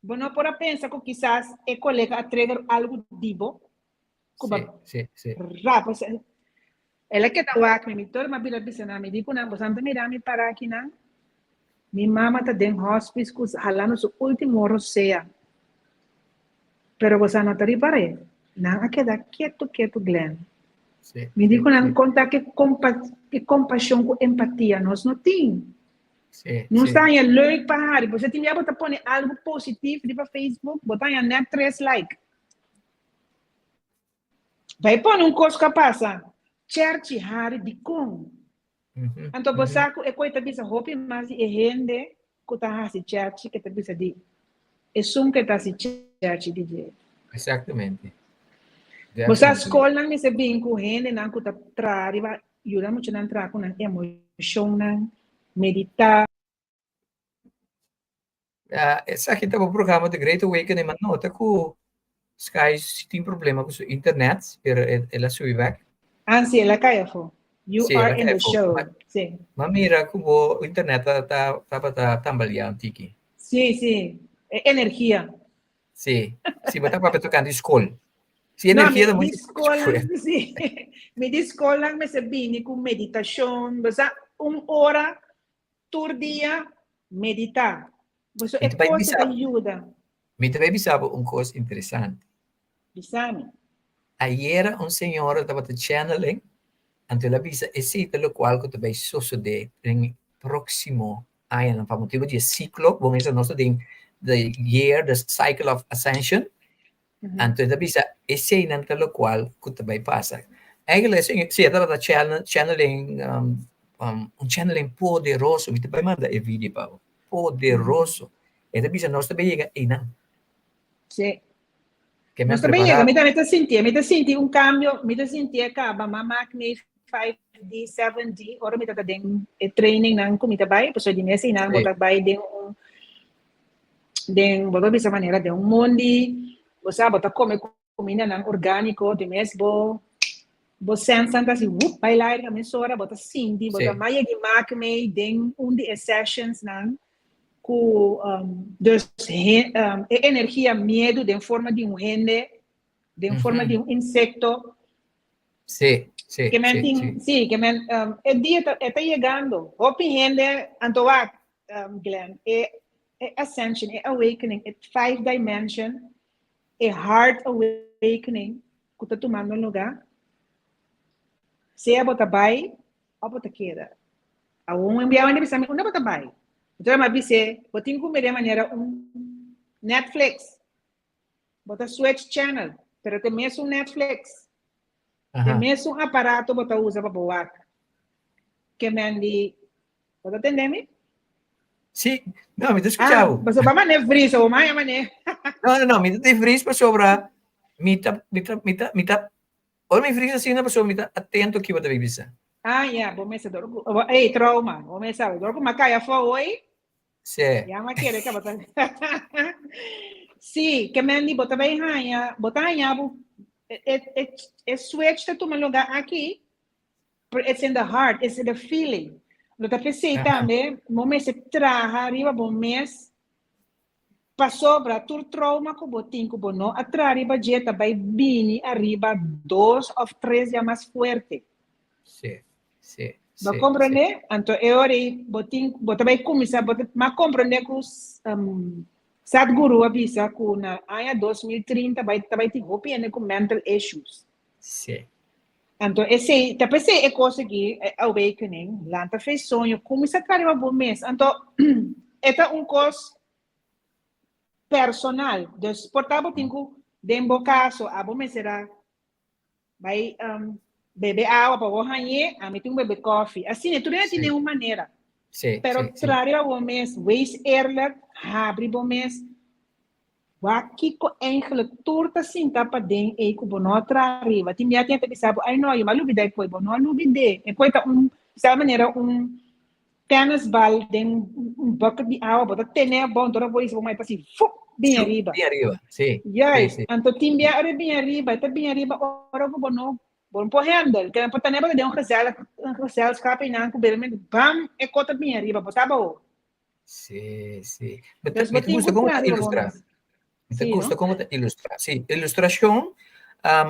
Speaker 4: Bo no por a pensa ku kisas e kolega a trigger algu di bo? Ku ba
Speaker 3: Sí, sí, sí.
Speaker 4: rapa. El a keda wak mi, mi tur m'a bira bisa nan, mi di ku nan, boso ta mira mi para aki nan? Mi mama ta den hospice ku halando su ultimo rosea. Pero bo sa no ta ripar'é. Nan a keda ketu ketu Glenn. Mi di ku nan konta ke ke kompashon ku empatia nos no tin. Nos ta haña leuk pa hari. Bo sa tin bia bo ta pone algu positif riba Facebook, bo ta haña nèt tres like. Bai pone un kos ku a pasa. Cherchi hari dikon? Anto bo sa ku e koi ta bisa hopi mas di e hende ku ta hasi cherchi ke ta bisa di esun ke ta hasi cherchi di dje.
Speaker 3: Exactamente.
Speaker 4: Bo sa skolnan mester bin ku hendenan ku ta traha riba yuda muchanan traha ku nan emoshonnan, meditá.
Speaker 3: Esaki ta bo programa The Great Awakening, ma nota ku Sky si tin problema ku su internet, pero el a subi bek.
Speaker 4: Ah, si, el a kai afó. You
Speaker 3: Sí, el a
Speaker 4: are in
Speaker 3: kai
Speaker 4: the
Speaker 3: afó.
Speaker 4: show.
Speaker 3: Ma,
Speaker 4: Sí.
Speaker 3: ma mira ku bo internet ta, ta, tabata tambaleá un tiki.
Speaker 4: Sí, sí. E energia.
Speaker 3: Sí, sí, bo ta papia tokante skol. Sí,
Speaker 4: No,
Speaker 3: energia
Speaker 4: mi
Speaker 3: ta
Speaker 4: di
Speaker 3: mucho
Speaker 4: skolnan,
Speaker 3: fuerte.
Speaker 4: sí. Mi di skolnan mester bini ku meditashon, bo sa, un ora Tur dia meditá. Boso
Speaker 3: Mi
Speaker 4: e
Speaker 3: ta bai
Speaker 4: kos
Speaker 3: bisa
Speaker 4: ta yuda.
Speaker 3: Mi ta bai bisa bo un kos interesante.
Speaker 4: Bisa mi.
Speaker 3: Ayera un señora tabata channeling, anto el a bisa esei ta lokual ku ta bai sosodé den e próksimo añanan pa motibu di e siklo, bo mester nos ta den the year, the cycle of ascension, Anto e ta bisa, Eseinan ta lokual ku ta bai pasa. Eigenlijk e si e tabata channeling, un channeling poderoso, mi ta bai manda e video pa bo, poderoso. E ta bisa nos ta bai yega einan.
Speaker 4: Sí.
Speaker 3: Ke men
Speaker 4: Nos ta bai yega,
Speaker 3: prepará.
Speaker 4: mi tambe ta sintié, mi ta sinti un kambio, mi ta sintié kaba, m'a mak mi 5D, 7D, ora mi ta den e trainingnan ku mi ta bai, pasobra di mes einan bo ta bai den un den bo ta bisa manera den un mondi, bo sa bo ta come cumindanan organico, di mes bo bo sensan ta asi wup bai lair mesora, bo ta sinti, bo ta mas yegi mak mei den un di e sessions nan cu dus e energia miedu den forma di un hende, den forma di un insecto.
Speaker 3: Sí, sí,
Speaker 4: Ke men
Speaker 3: sí,
Speaker 4: tin,
Speaker 3: sí.
Speaker 4: sí, ke men, e dia ta, e ta yegando. Hopi hende, anto wak, Glenn, e, e ascension, e awakening, e five dimension, e heart awakening ku ta tumando lugá, sea bo ta bai òf bo ta keda. Awor un biaha hende bisa mi, unda bo ta bai? Entonces mi a bis'é, bo tin ku mira manera un Netflix. Bo ta switch channel, pero te mesun Netflix. Te mesun aparato bo ta usa pa bo wak. Ke men di, bo ta tende mi?
Speaker 3: Sí, no, mi ta escucha bo.
Speaker 4: Ah, pasobra bo a mane vries, bo maya mane.
Speaker 3: No, no, no, mi ta tin vries pasobra mi ta, mi ta, mi ta, mi ta, ora mi vries asina pasobra mi ta atento ki bo ta bisa.
Speaker 4: Ah, ya, bo mester dor ku, ey, trauma, bo mester sabe, dor ku mi a kai afó hoy,
Speaker 3: Sí.
Speaker 4: Ya ma kere ka bota. Sí, ke men di bota bay haña, bota haña bu e e e switch ta tuma lugar aki, pero it's in the heart, it's in the feeling. Lo ta pesey tambe, bo mester traha riba bo mes pasobra tur trauma ku bo tin ku bo no a traha riba dje ta bay bini ariba dos of tres ya mas fuerte.
Speaker 3: Sí. Sí,
Speaker 4: Bo
Speaker 3: sí,
Speaker 4: comprende? Anto e ora ei bo tin, bo ta bai cuminsa, bo ta, m'a comprende cu um, Sadhguru a bisa cu na aña 2030 bai, ta bai tin hopi hende cu mental issues.
Speaker 3: Sí.
Speaker 4: Anto esei, ta p'esei e cos aki, e awakening, lanta fe soño, cuminsa traha riba bo mes. Anto e ta un cos personal. Dus por ta bo tin cu, den bo caso, abo mester a Bai um, bebe awa pa bo hañ'é, ami tin un bebe koffie. Asina, tur hende tin den un manera.
Speaker 3: Sí,
Speaker 4: Pero
Speaker 3: sí, sí.
Speaker 4: traha riba bo mes, wees eerlijk, habri bo mes. Wak kiko eigenlijk tur ta sinta paden ei ku bo no a traha riba. Tin bia tin hende ta bisa bo, ai no, yo a lubida e koi. Bo no a lubid'é. E koi ta un, sa manera un tennisbal den un bucket di awa, bo ta tene abou, anto ora bo hisa bo mai ta hasi fup, bin ariba.
Speaker 3: Bin ariba, sí.
Speaker 4: Juist,
Speaker 3: Sí, sí.
Speaker 4: anto tin bia ora e bin ariba, e ta bin ariba ora ku bo no, bo no por handle, ke por tene bo ta den un gezellig, un gezelschap einan ku beramente bam, e kos ta bin ariba, bo ta abou.
Speaker 3: Sí, sí. Mi ta,
Speaker 4: Dus
Speaker 3: mi
Speaker 4: bo
Speaker 3: ta
Speaker 4: tin
Speaker 3: gusta
Speaker 4: ku
Speaker 3: kon bo
Speaker 4: traha
Speaker 3: ta
Speaker 4: riba bo
Speaker 3: ilustra.
Speaker 4: mes.
Speaker 3: Mi ta
Speaker 4: Sí,
Speaker 3: gusta
Speaker 4: no?
Speaker 3: kon bo ta ilustra. Sí, ilustrashon,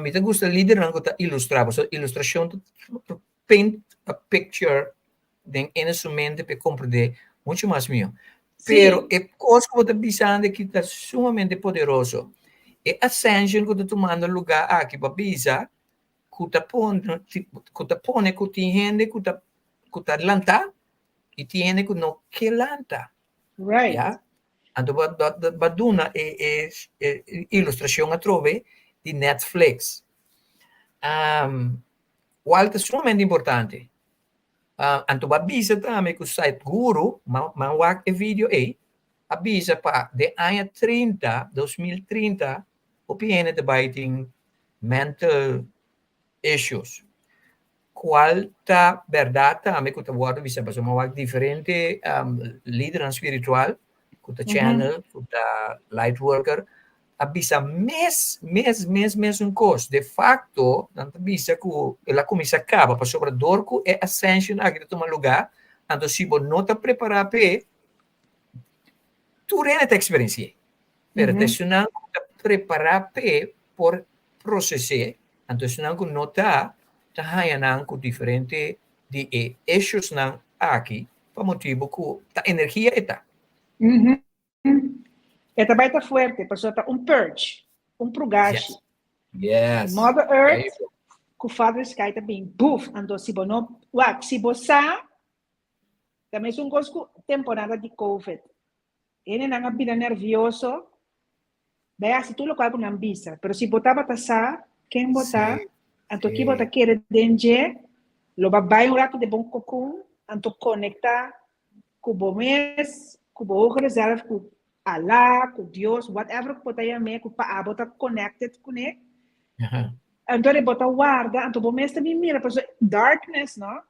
Speaker 3: mi ta gusta lidernan ku ta ilustra, pasobra ilustrashon ta paint a picture den ene su mente p'e komprendé muchu mas mihó. Pero e kos ku bo ta bisando aki ta sumamente poderoso. E ascension ku ta tumando lugá aki pa bisa ku ta pone ku ta pone ku tin hende ku ta ku ta lantá i tin hende ku no ke lanta. Ya? Anto bo bo a duna e e e ilustrashon atrobe di Netflix. Kual ta sumamente importante. Anto bo a bisa tambe ku Sadhguru, mi a wak e video ei, a bisa pa den aña 30, 2030, hopi hende ta bai tin mental issues. Kual ta bèrdat tambe ku ta wòrdu bisa pasobra mi a wak diferente lidernan spiritual ku ta channel, ku ta light worker, a bisa mes, mes, mes, mesun kos. De facto, nan ta bisa ku el a kuminsá kaba pasobra dor ku e ascension aki ta tuma lugá, anto si bo no ta prepará p'e, tur hende ta eksperensi'é. Pero ta esunnan ku ta prepará p'e por proses'é, anto esunnan ku no ta, ta haña nan ku diferente di e issuesnan aki pa motibu ku ta energia e ta.
Speaker 4: E ta bai ta fuerte, pasobra ta un purge, un prugashi.
Speaker 3: Yes.
Speaker 4: Mother Earth ku Father Sky ta bin buf, anto si bo no, wak, si bo sa, ta mesun kos ku temporada di Covid. Hendenan a bira nervioso, bai hasi tur lokual ku nan bisa, pero si bo tabata sa ken bo ta, anto ki bo ta kere den dje, lo bo a bai un ratu den bo kokun, anto konektá ku bo mes, ku bo hogere zelf, ku Allah, ku Dios, whatever ku bo ta yam'é, ku pa abo ta connected kuné. Anto di bo ta warda, anto bo mes ta bin mira, pasobra darkness, no?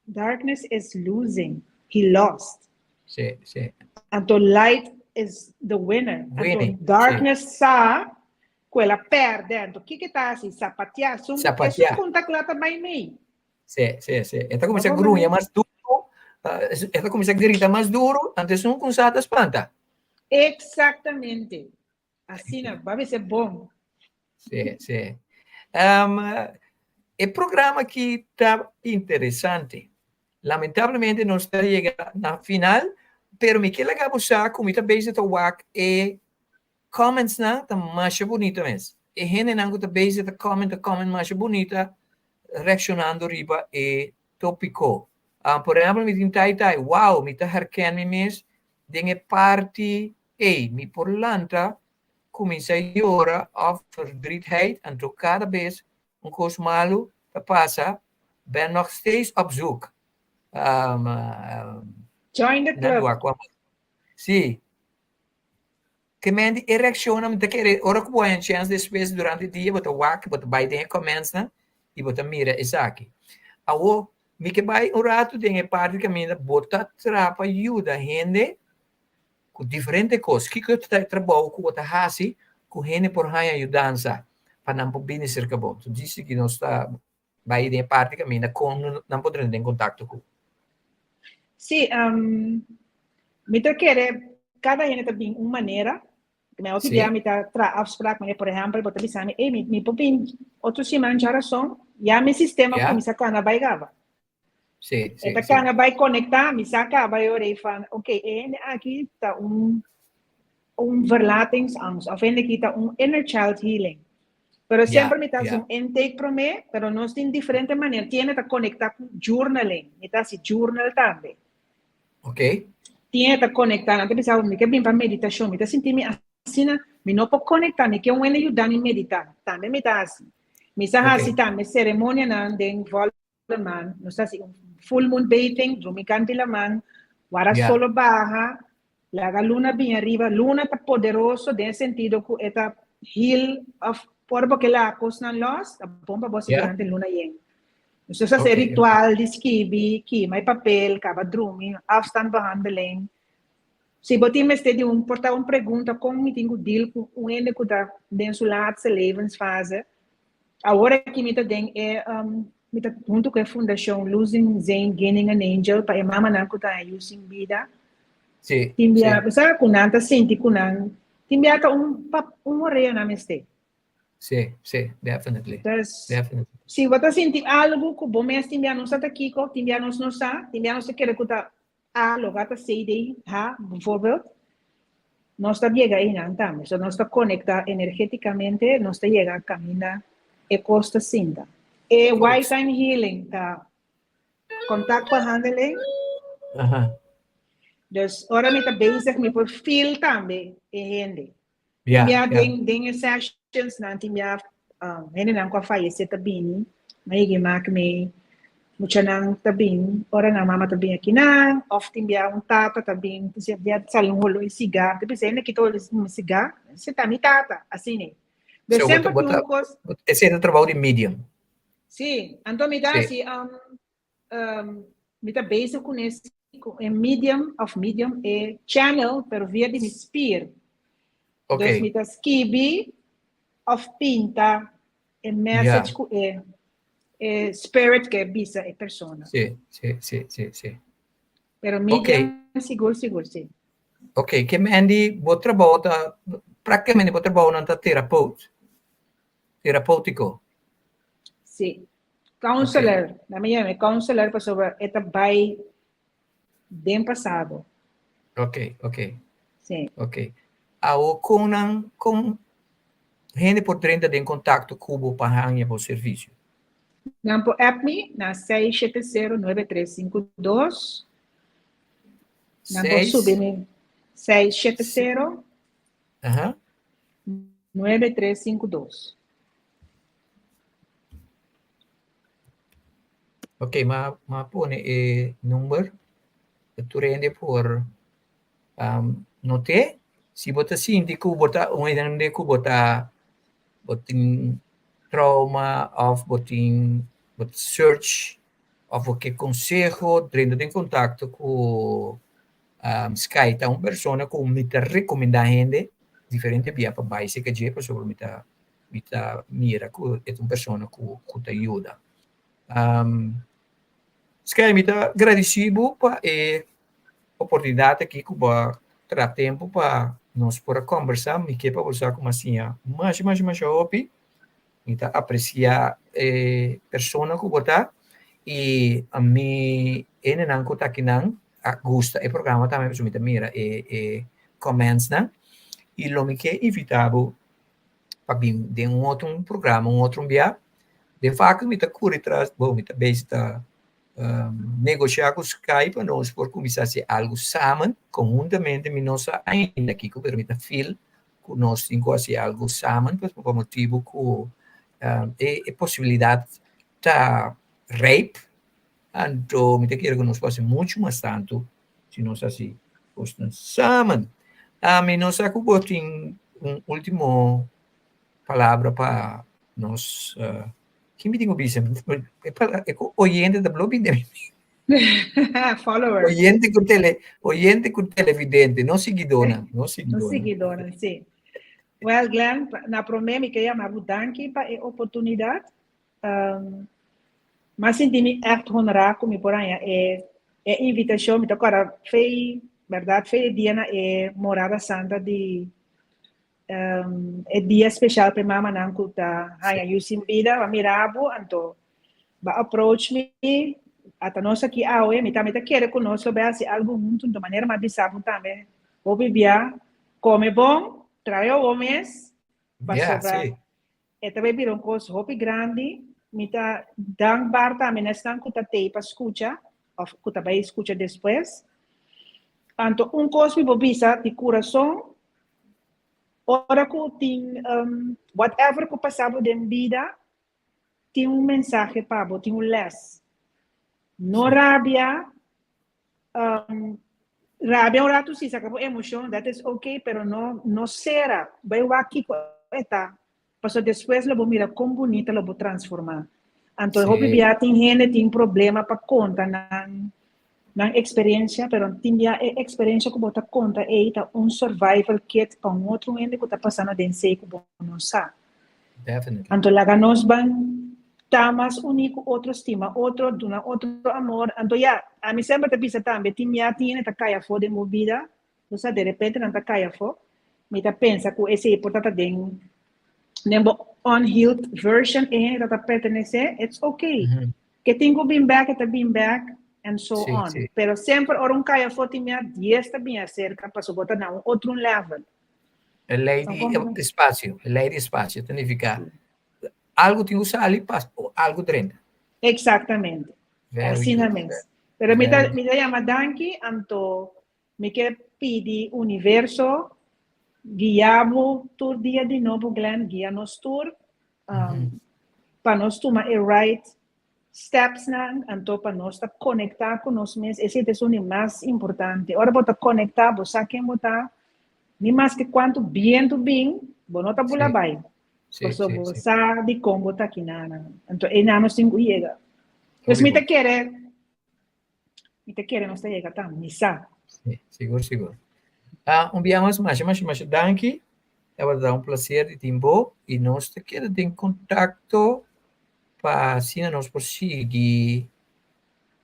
Speaker 4: Darkness is losing, he lost.
Speaker 3: Sí, sí.
Speaker 4: Anto light is the winner.
Speaker 3: Winning,
Speaker 4: Anto darkness sa ku el a pèrdè. Anto kiko e ta hasi? Sapateá. Sun,
Speaker 3: Sapateá.
Speaker 4: esun kun ta kla ta bai mei.
Speaker 3: Sí, sí, sí. E ta kuminsá gruña mas duro, e ta kuminsá grita mas duro, anto esun kunsá ta spanta.
Speaker 4: Exactamente. Asina, ba bisa bon.
Speaker 3: Sí, sí. Um, e programa aki ta interesante. Lamentablemente nos ta yega na final, pero mi ke laga bo sa ku mi ta bezig ta wak e Commentsnan ta masha bunita mes. E hendenan ku ta bezig ta comment ta comment masha bunita reakshonando riba e topiko. Por ehèmpel mi tin Tai Tai, wow mi ta herken mi mes den e parti ei. Mi por lanta kuminsá yora òf verdrietheid anto kada bes un kos malu ta pasa ben nog steeds op zoek.
Speaker 4: Join the club.
Speaker 3: Sí. Ke men di e reakshonnan mi ta kere ora ku bo haña chèns despues durante e dia bo ta wak, bo ta bai den e kòmèntsnan i bo ta mira esaki. Awor mi ke bai un ratu den e parti kaminda bo ta traha pa yuda hende ku diferente kos. Kiko ta e trabou ku bo ta hasi ku hende por haña yudansa pa nan por bini serka bo? Djis aki nos ta bai den e parti kaminda kon nan por drenta den kontakto ku.
Speaker 4: Sí, um, mi ta kere kada hende ta bin un manera. Mi hopi bia mi ta tra afspraak, mane por ehempel, bo ta bisa mi, ey, mi, mi por bin otro siman djarason, ya mi sistema kuminsa kana bai gaba.
Speaker 3: Sí,
Speaker 4: E ta
Speaker 3: sí.
Speaker 4: kana bai konektá, mi sa kaba e ora ei van, oké, e hende aki ta un un verlatingsangst, of hende aki ta un inner child healing. Pero semper mi ta hasi un intake promé, pero nos tin diferente manera. Tin hende ta konektá ku journaling, mi ta hasi journal tambe. Tin hende ta konektá, nan ta bisa, mi ke bin pa meditashon, mi ta sinti mi asina, mi no por konektá, mi ke un hende yuda mi meditá, tambe mi ta hasi. Mi sa hasi tambe seremonianan den Laman, nos ta hasi un full moon bathing, drumi kanti laman, wara solo baha, laga luna bin ariba. Luna ta poderoso den e sentido ku e ta heal of por bo ke laga kosnan los, ta bon pa bo hasi durante luna yen. Nos ta hasi e ritual di skibi, kima e papel, kaba drumi, afstandbehandeling. Si bo tin mester di un, por ta un pregunta kon mi tin ku deal ku un hende ku ta den su laatste levensfase, Awor aki mi ta den e mi ta huntu ku e fundashon Losing Zayn Gaining an Angel pa e mamanan ku ta haña yu sin bida. Tin bia bo sa ku nan ta sinti ku nan tin bia ta un pa un orea nan mester.
Speaker 3: Sí, sí, definitely.
Speaker 4: Dus
Speaker 3: Definitely.
Speaker 4: si bo ta sinti algu ku bo mes tin bia no sa ta kiko, tin bia nos no sa, tin bia nos ta kere ku ta A loke a ta C, D, H, bijvoorbeeld. Nos ta yega einan tambe. So nos ta konektá energétikamente, nos ta yega kaminda e kos ta sinta. E White Time Healing ta contactbehandeling. Dus ora mi ta bezig mi por feel tambe e hende. Tin bia den den e sessions nan tin bia um, hendenan ku a fayesé ta bini, mi a yega mak mi muchanan ta bin ora nan mama ta bin akinan òf tin bia un tata ta bin ta bia sali un holo di siga, ta bisa hende kita holo di siga, esei ta mi tata, asina. Dus
Speaker 3: So,
Speaker 4: semper
Speaker 3: bo
Speaker 4: tin
Speaker 3: ta,
Speaker 4: un kos.
Speaker 3: Esei ta trabou di medium.
Speaker 4: Sí, anto mi ta hasi um, um, mi ta bezig ku nes ku e medium of medium e channel pero via di mi spier. Dus mi ta skibi of pinta e message ku e e spirit ke bisa e persona.
Speaker 3: Sí, sí, sí, sí, sí.
Speaker 4: Pero medium sigur sigur sí.
Speaker 3: Ok, ke Mandy, bo trabou ta práktikamente bo trabounan ta terapeut. Terapeutiko.
Speaker 4: Sí. Counselor. Na mi yama counselor pasobra e ta bai den pasado.
Speaker 3: Ok, ok.
Speaker 4: Sí.
Speaker 3: Ok. Awo kon nan, kon hende por drenta den kontakto ku bo pa haña bo servisio?
Speaker 4: Nan por app mi na 670-9352. Nan por subi mi 670 9352.
Speaker 3: Ok, m'a m'a pone e number pa tur hende por um, noté. Si bo ta sinti ku bo ta un hende ku bo ta bo tin trauma of bo tin bo ta search of bo ke konseho, drenta den kontakto ku um, Sky ta un persona ku mi ta rekomendá hende diferente bia pa bai serka dje pasobra mi ta mi ta mira ku e ta un persona ku ku ta yuda. Um, Sky, mi ta gradisí bo pa e oportunidat aki ku bo a traha tempu pa nos por a kombersá. Mi ke pa bo sa ku mi a siña masha, masha, masha hopi. Mi ta apresiá e persona ku bo ta i mi hendenan ku ta akinan a gusta e programa tambe pasobra mi ta mira e e commentsnan. I lo mi ke invitá bo pa bin den un otro programa, un otro bia. De facto mi ta curi tras, bon, mi ta bezig ta um, negocia cu Sky pa nos por cuminsa haci algo samen, conhuntamente, mi no sa ainda kico, pero mi ta feel cu nos tin cu haci algo samen, pues pa motibo cu um, e, e posibilidad ta rijp, anto mi ta kere cu nos por haci mucho mas tanto si nos hasi kosnan samen. Ami no sa ku bo tin un último palabra pa nos. Uh, kin mi tin ku bisa? E, e oyente ta blo bin de mi.
Speaker 4: Followers.
Speaker 3: Oyente ku tele, oyente ku televidente, no siguidónan, no siguidónan.
Speaker 4: No siguidónan, sí. Well, Glenn, na promé mi ke yama bo danki pa e oportunidat. Um, m'a sinti mi echt honrá ku mi por haña e, e invitashon. Mi ta kòrda fei, bèrdat, fei e dia na e Morada Santa di um, e dia speshal pa e mamanan ku ta haña yu sin bida. B'a mira bo, anto b'a approach mi, ata nos aki awe. Mi tambe ta kere ku nos lo bai hasi algu huntu, anto manera m'a bisa bo tambe, hopi bia, kome bon, trae owo mes, pasobra E ta bay bira un cos hopi grandi. Mi ta dankbaar tambe na esnan cu ta tey pa scucha of cu ta bay scucha despues. Anto un cos mi por bisa di curason, ora cu tin whatever cu pasa bo den bida, tin un mensahe pa bo, tin un les. No rabia, Um, rabia un rato si, saca bo emocion, that is okay, pero no, no cera. Bay wak kiko e ta. Paso despues lo bo mira con bunita lo bo transforma. Anto hopi bia tin hende tin problema pa conta nan nan experiencia, pero tin bia e experiencia cu bo ta conta ey ta un survival kit pa un otro hende cu ta pasando den sey cu bo no sa.
Speaker 3: Definitely.
Speaker 4: Anto laga nos ban ta mas uní ku otro, stima otro, duna otro amor. Anto ya, ami semper ta bisa tambe, tin mia tin hende ta kai afó den bo bida, bo sa, derepente nan ta kai afó. Mi ta pensa ku esei por ta ta den den bo unhealed version e hende ta ta pertenesé, it's okay. Ke tin ku bin bèk, e ta bin bèk. And so on. Pero semper ora un kai afó tin mia 10 ta bin aserka paso bo ta na un otro level.
Speaker 3: E lei di espasio, e lei di espasio ta nifiká algu tin ku sali pa algu drenta.
Speaker 4: Eksaktamente. Asina mes. Pero mi ta mi ta yama danki anto mi ke pidi universo guia bo tur dia di nobo, Glenn, guia nos tur pa nos tuma e right stepsnan anto pa nos ta konektá ku nos mes. Esei ta esun di mas importante. Ora bo ta konektá, bo sa ken bo ta, ni maske kuantu bientu bin, bo no ta bula bai. Pasobra bo sa dikon bo ta akinan. Anto einan nos tin ku yega. Pues mi ta kere, mi ta kere nos ta yega tambe, mi sa.
Speaker 3: Sí, sigur, sigur. Ah, un bia mas, masha, masha, masha danki. Tabata un placer di tin bo i nos ta keda den kontakto pa asina nos por sigui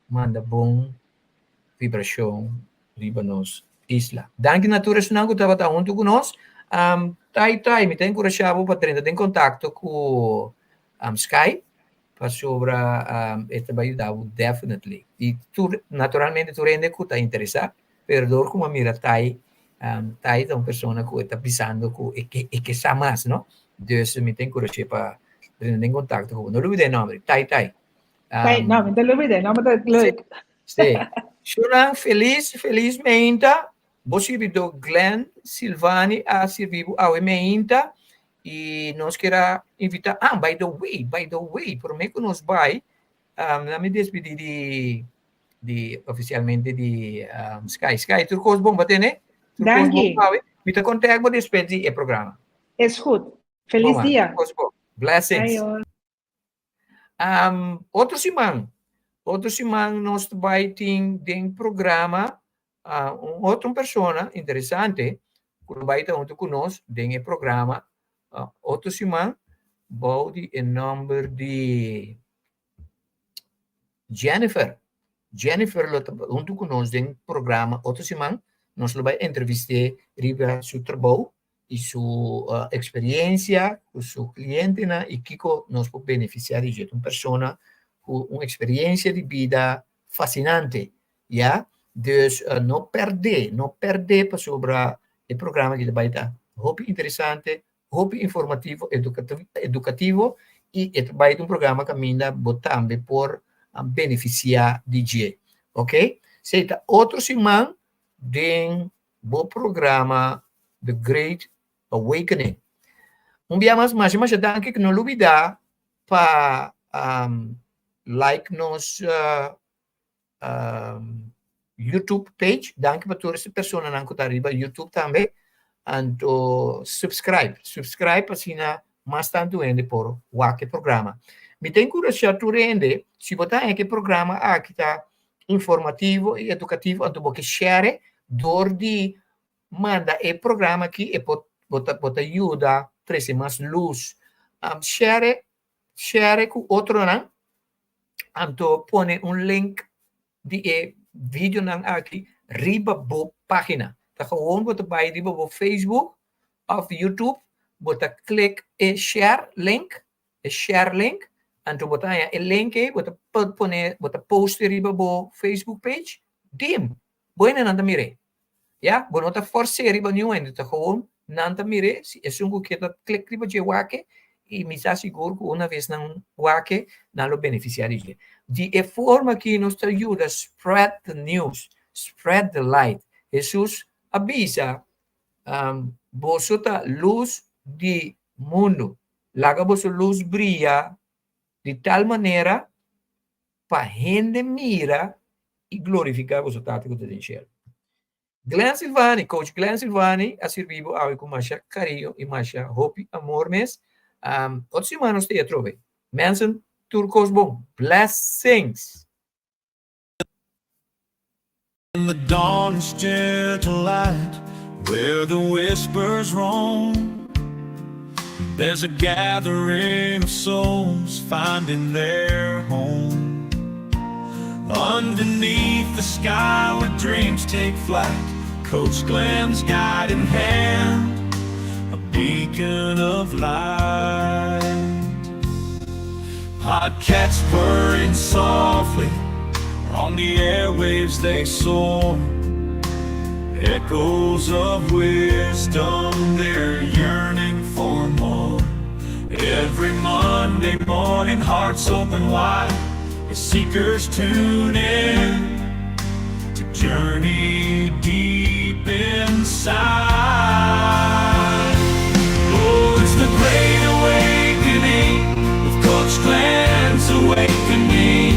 Speaker 3: manda bon vibrashon riba nos isla. Danki na tur esunnan ku tabata huntu ku nos. Um, tai tai, mi ta enkurashá bo pa drenta den kontakto ku um, Sky, pasobra um, e ta bai yuda bo definitely. I tur, naturalmente tur hende ku ta interesá, pero dor ku mi a mira Tai, um, Tai ta un persona ku e ta bisando ku e ke, e ke sa mas, no? Dus mi ta enkurash'é pa drenta den kontakto ku bo. No lubidá e nòmber, Tai Tai.
Speaker 4: Tai, no, mi ta lubidá, e nòmber ta leuk.
Speaker 3: Sí. Shunan, felis, felis meinta. Bo sirbidó Glenn Silvani a sirbi bo awe meinta i nos kier a invitá, ah, by the way, by the way, promé ku nos bai, um, laat mi despedí di, di ofisialmente di um, Sky. Sky, tur kos bon ba tene? Tur kos bon
Speaker 4: Danki.
Speaker 3: awe? Mi ta kontak bo despues di e programa.
Speaker 4: Is goed. Felis
Speaker 3: Bon, man.
Speaker 4: dia.
Speaker 3: Tur kos bon. Blessings.
Speaker 4: Ayo.
Speaker 3: Um, otro siman, otro siman nos ta bai tin den programa uh, un otro persona interesante ku lo bai ta hunto ku nos den e programa uh, otro siman bou di e nomber di Jennifer. Jennifer lo ta hunto ku nos den programa otro siman. Nos lo bai entrevist'é riba su trabou i su uh, experiencia ku su klientenan i kiko nos por benefisiá di dje. Un persona ku un experiencia di bida fascinante, ya? Dus uh, no perdé, no perdé pasobra e programa aki ta bai ta hopi interesante, hopi informativo, educativo i e ta bai ta un programa kaminda bo tambe por benefisiá di dje. Ok? Esei ta otro siman den bo programa The Great Awakening. Un bia mas, masha masha danki ku no lubida pa um, like nos um, YouTube page. Danki pa tur e personanan ku ta riba YouTube tambe. Anto subscribe, subscribe asina mas tantu hende por wak e programa. Mi ta enkurashá tur hende, si bo ta haña ku e programa aki ta informativo i edukativo, anto bo ke share dor di manda e programa aki, e por bo ta bo ta yuda trese mas lus. Um, share, share ku otronan, anto pone un link di e videonan aki riba bo página. Ta gewoon bo ta bai riba bo Facebook of YouTube, bo ta klik e share link, e share link, anto bo ta haña e link ei, bo ta pone, bo ta post riba bo Facebook page, dim, bo hendenan ta mir'é. Ya, bo no ta fors'é riba niun hende, ta gewoon nan ta mir'é, si esun ku ke ta klik riba dje wak-e, i mi sa sigur ku una ves nan wak-e, nan lo benefisiá di dje. Di e forma aki nos ta yuda spread the news, spread the light. Hesus a bisa, Boso ta lus di mundu. Laga boso lus bria di tal manera pa hende mira i glorifiká boso Tata ku ta den shelu. Glenn Silvani, Coach Glenn Silvani a sirbi bo awe ku masha kariño i masha hopi amor mes. Um, otro siman nos ta e atrobe. Mensen, tur kos bon. Blessings!
Speaker 1: In the dawn's gentle light, where the whispers roam, there's a gathering of souls finding their home. Underneath the sky where dreams take flight, Coach Glenn's guiding hand, a beacon of light. Podcasts purring softly. On the airwaves they soar, echoes of wisdom, they're yearning for more. Every Monday morning, hearts open wide as seekers tune in to journey deep inside. Oh, it's the great awakening with Coach Glenn's awakening,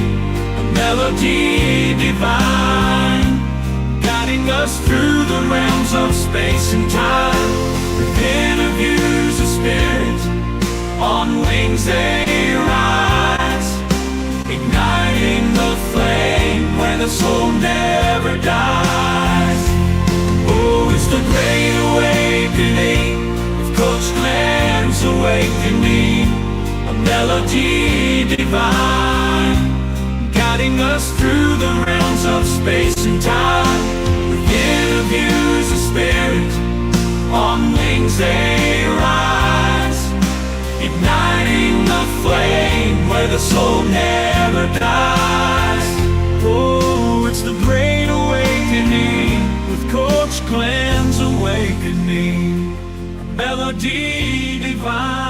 Speaker 1: a melody divine, guiding us through the realms of space and time. With interviews of spirit, on wings they rise, igniting the flame where the soul never dies. Oh, it's the great awakening. If Coach Glenn's awakening, a melody divine, guiding us through the realms of space and time. With interviews of spirit, on wings they rise, igniting the flame where the soul never dies. Oh, it's the great awakening with Coach Glenn's awakening, a melody divine.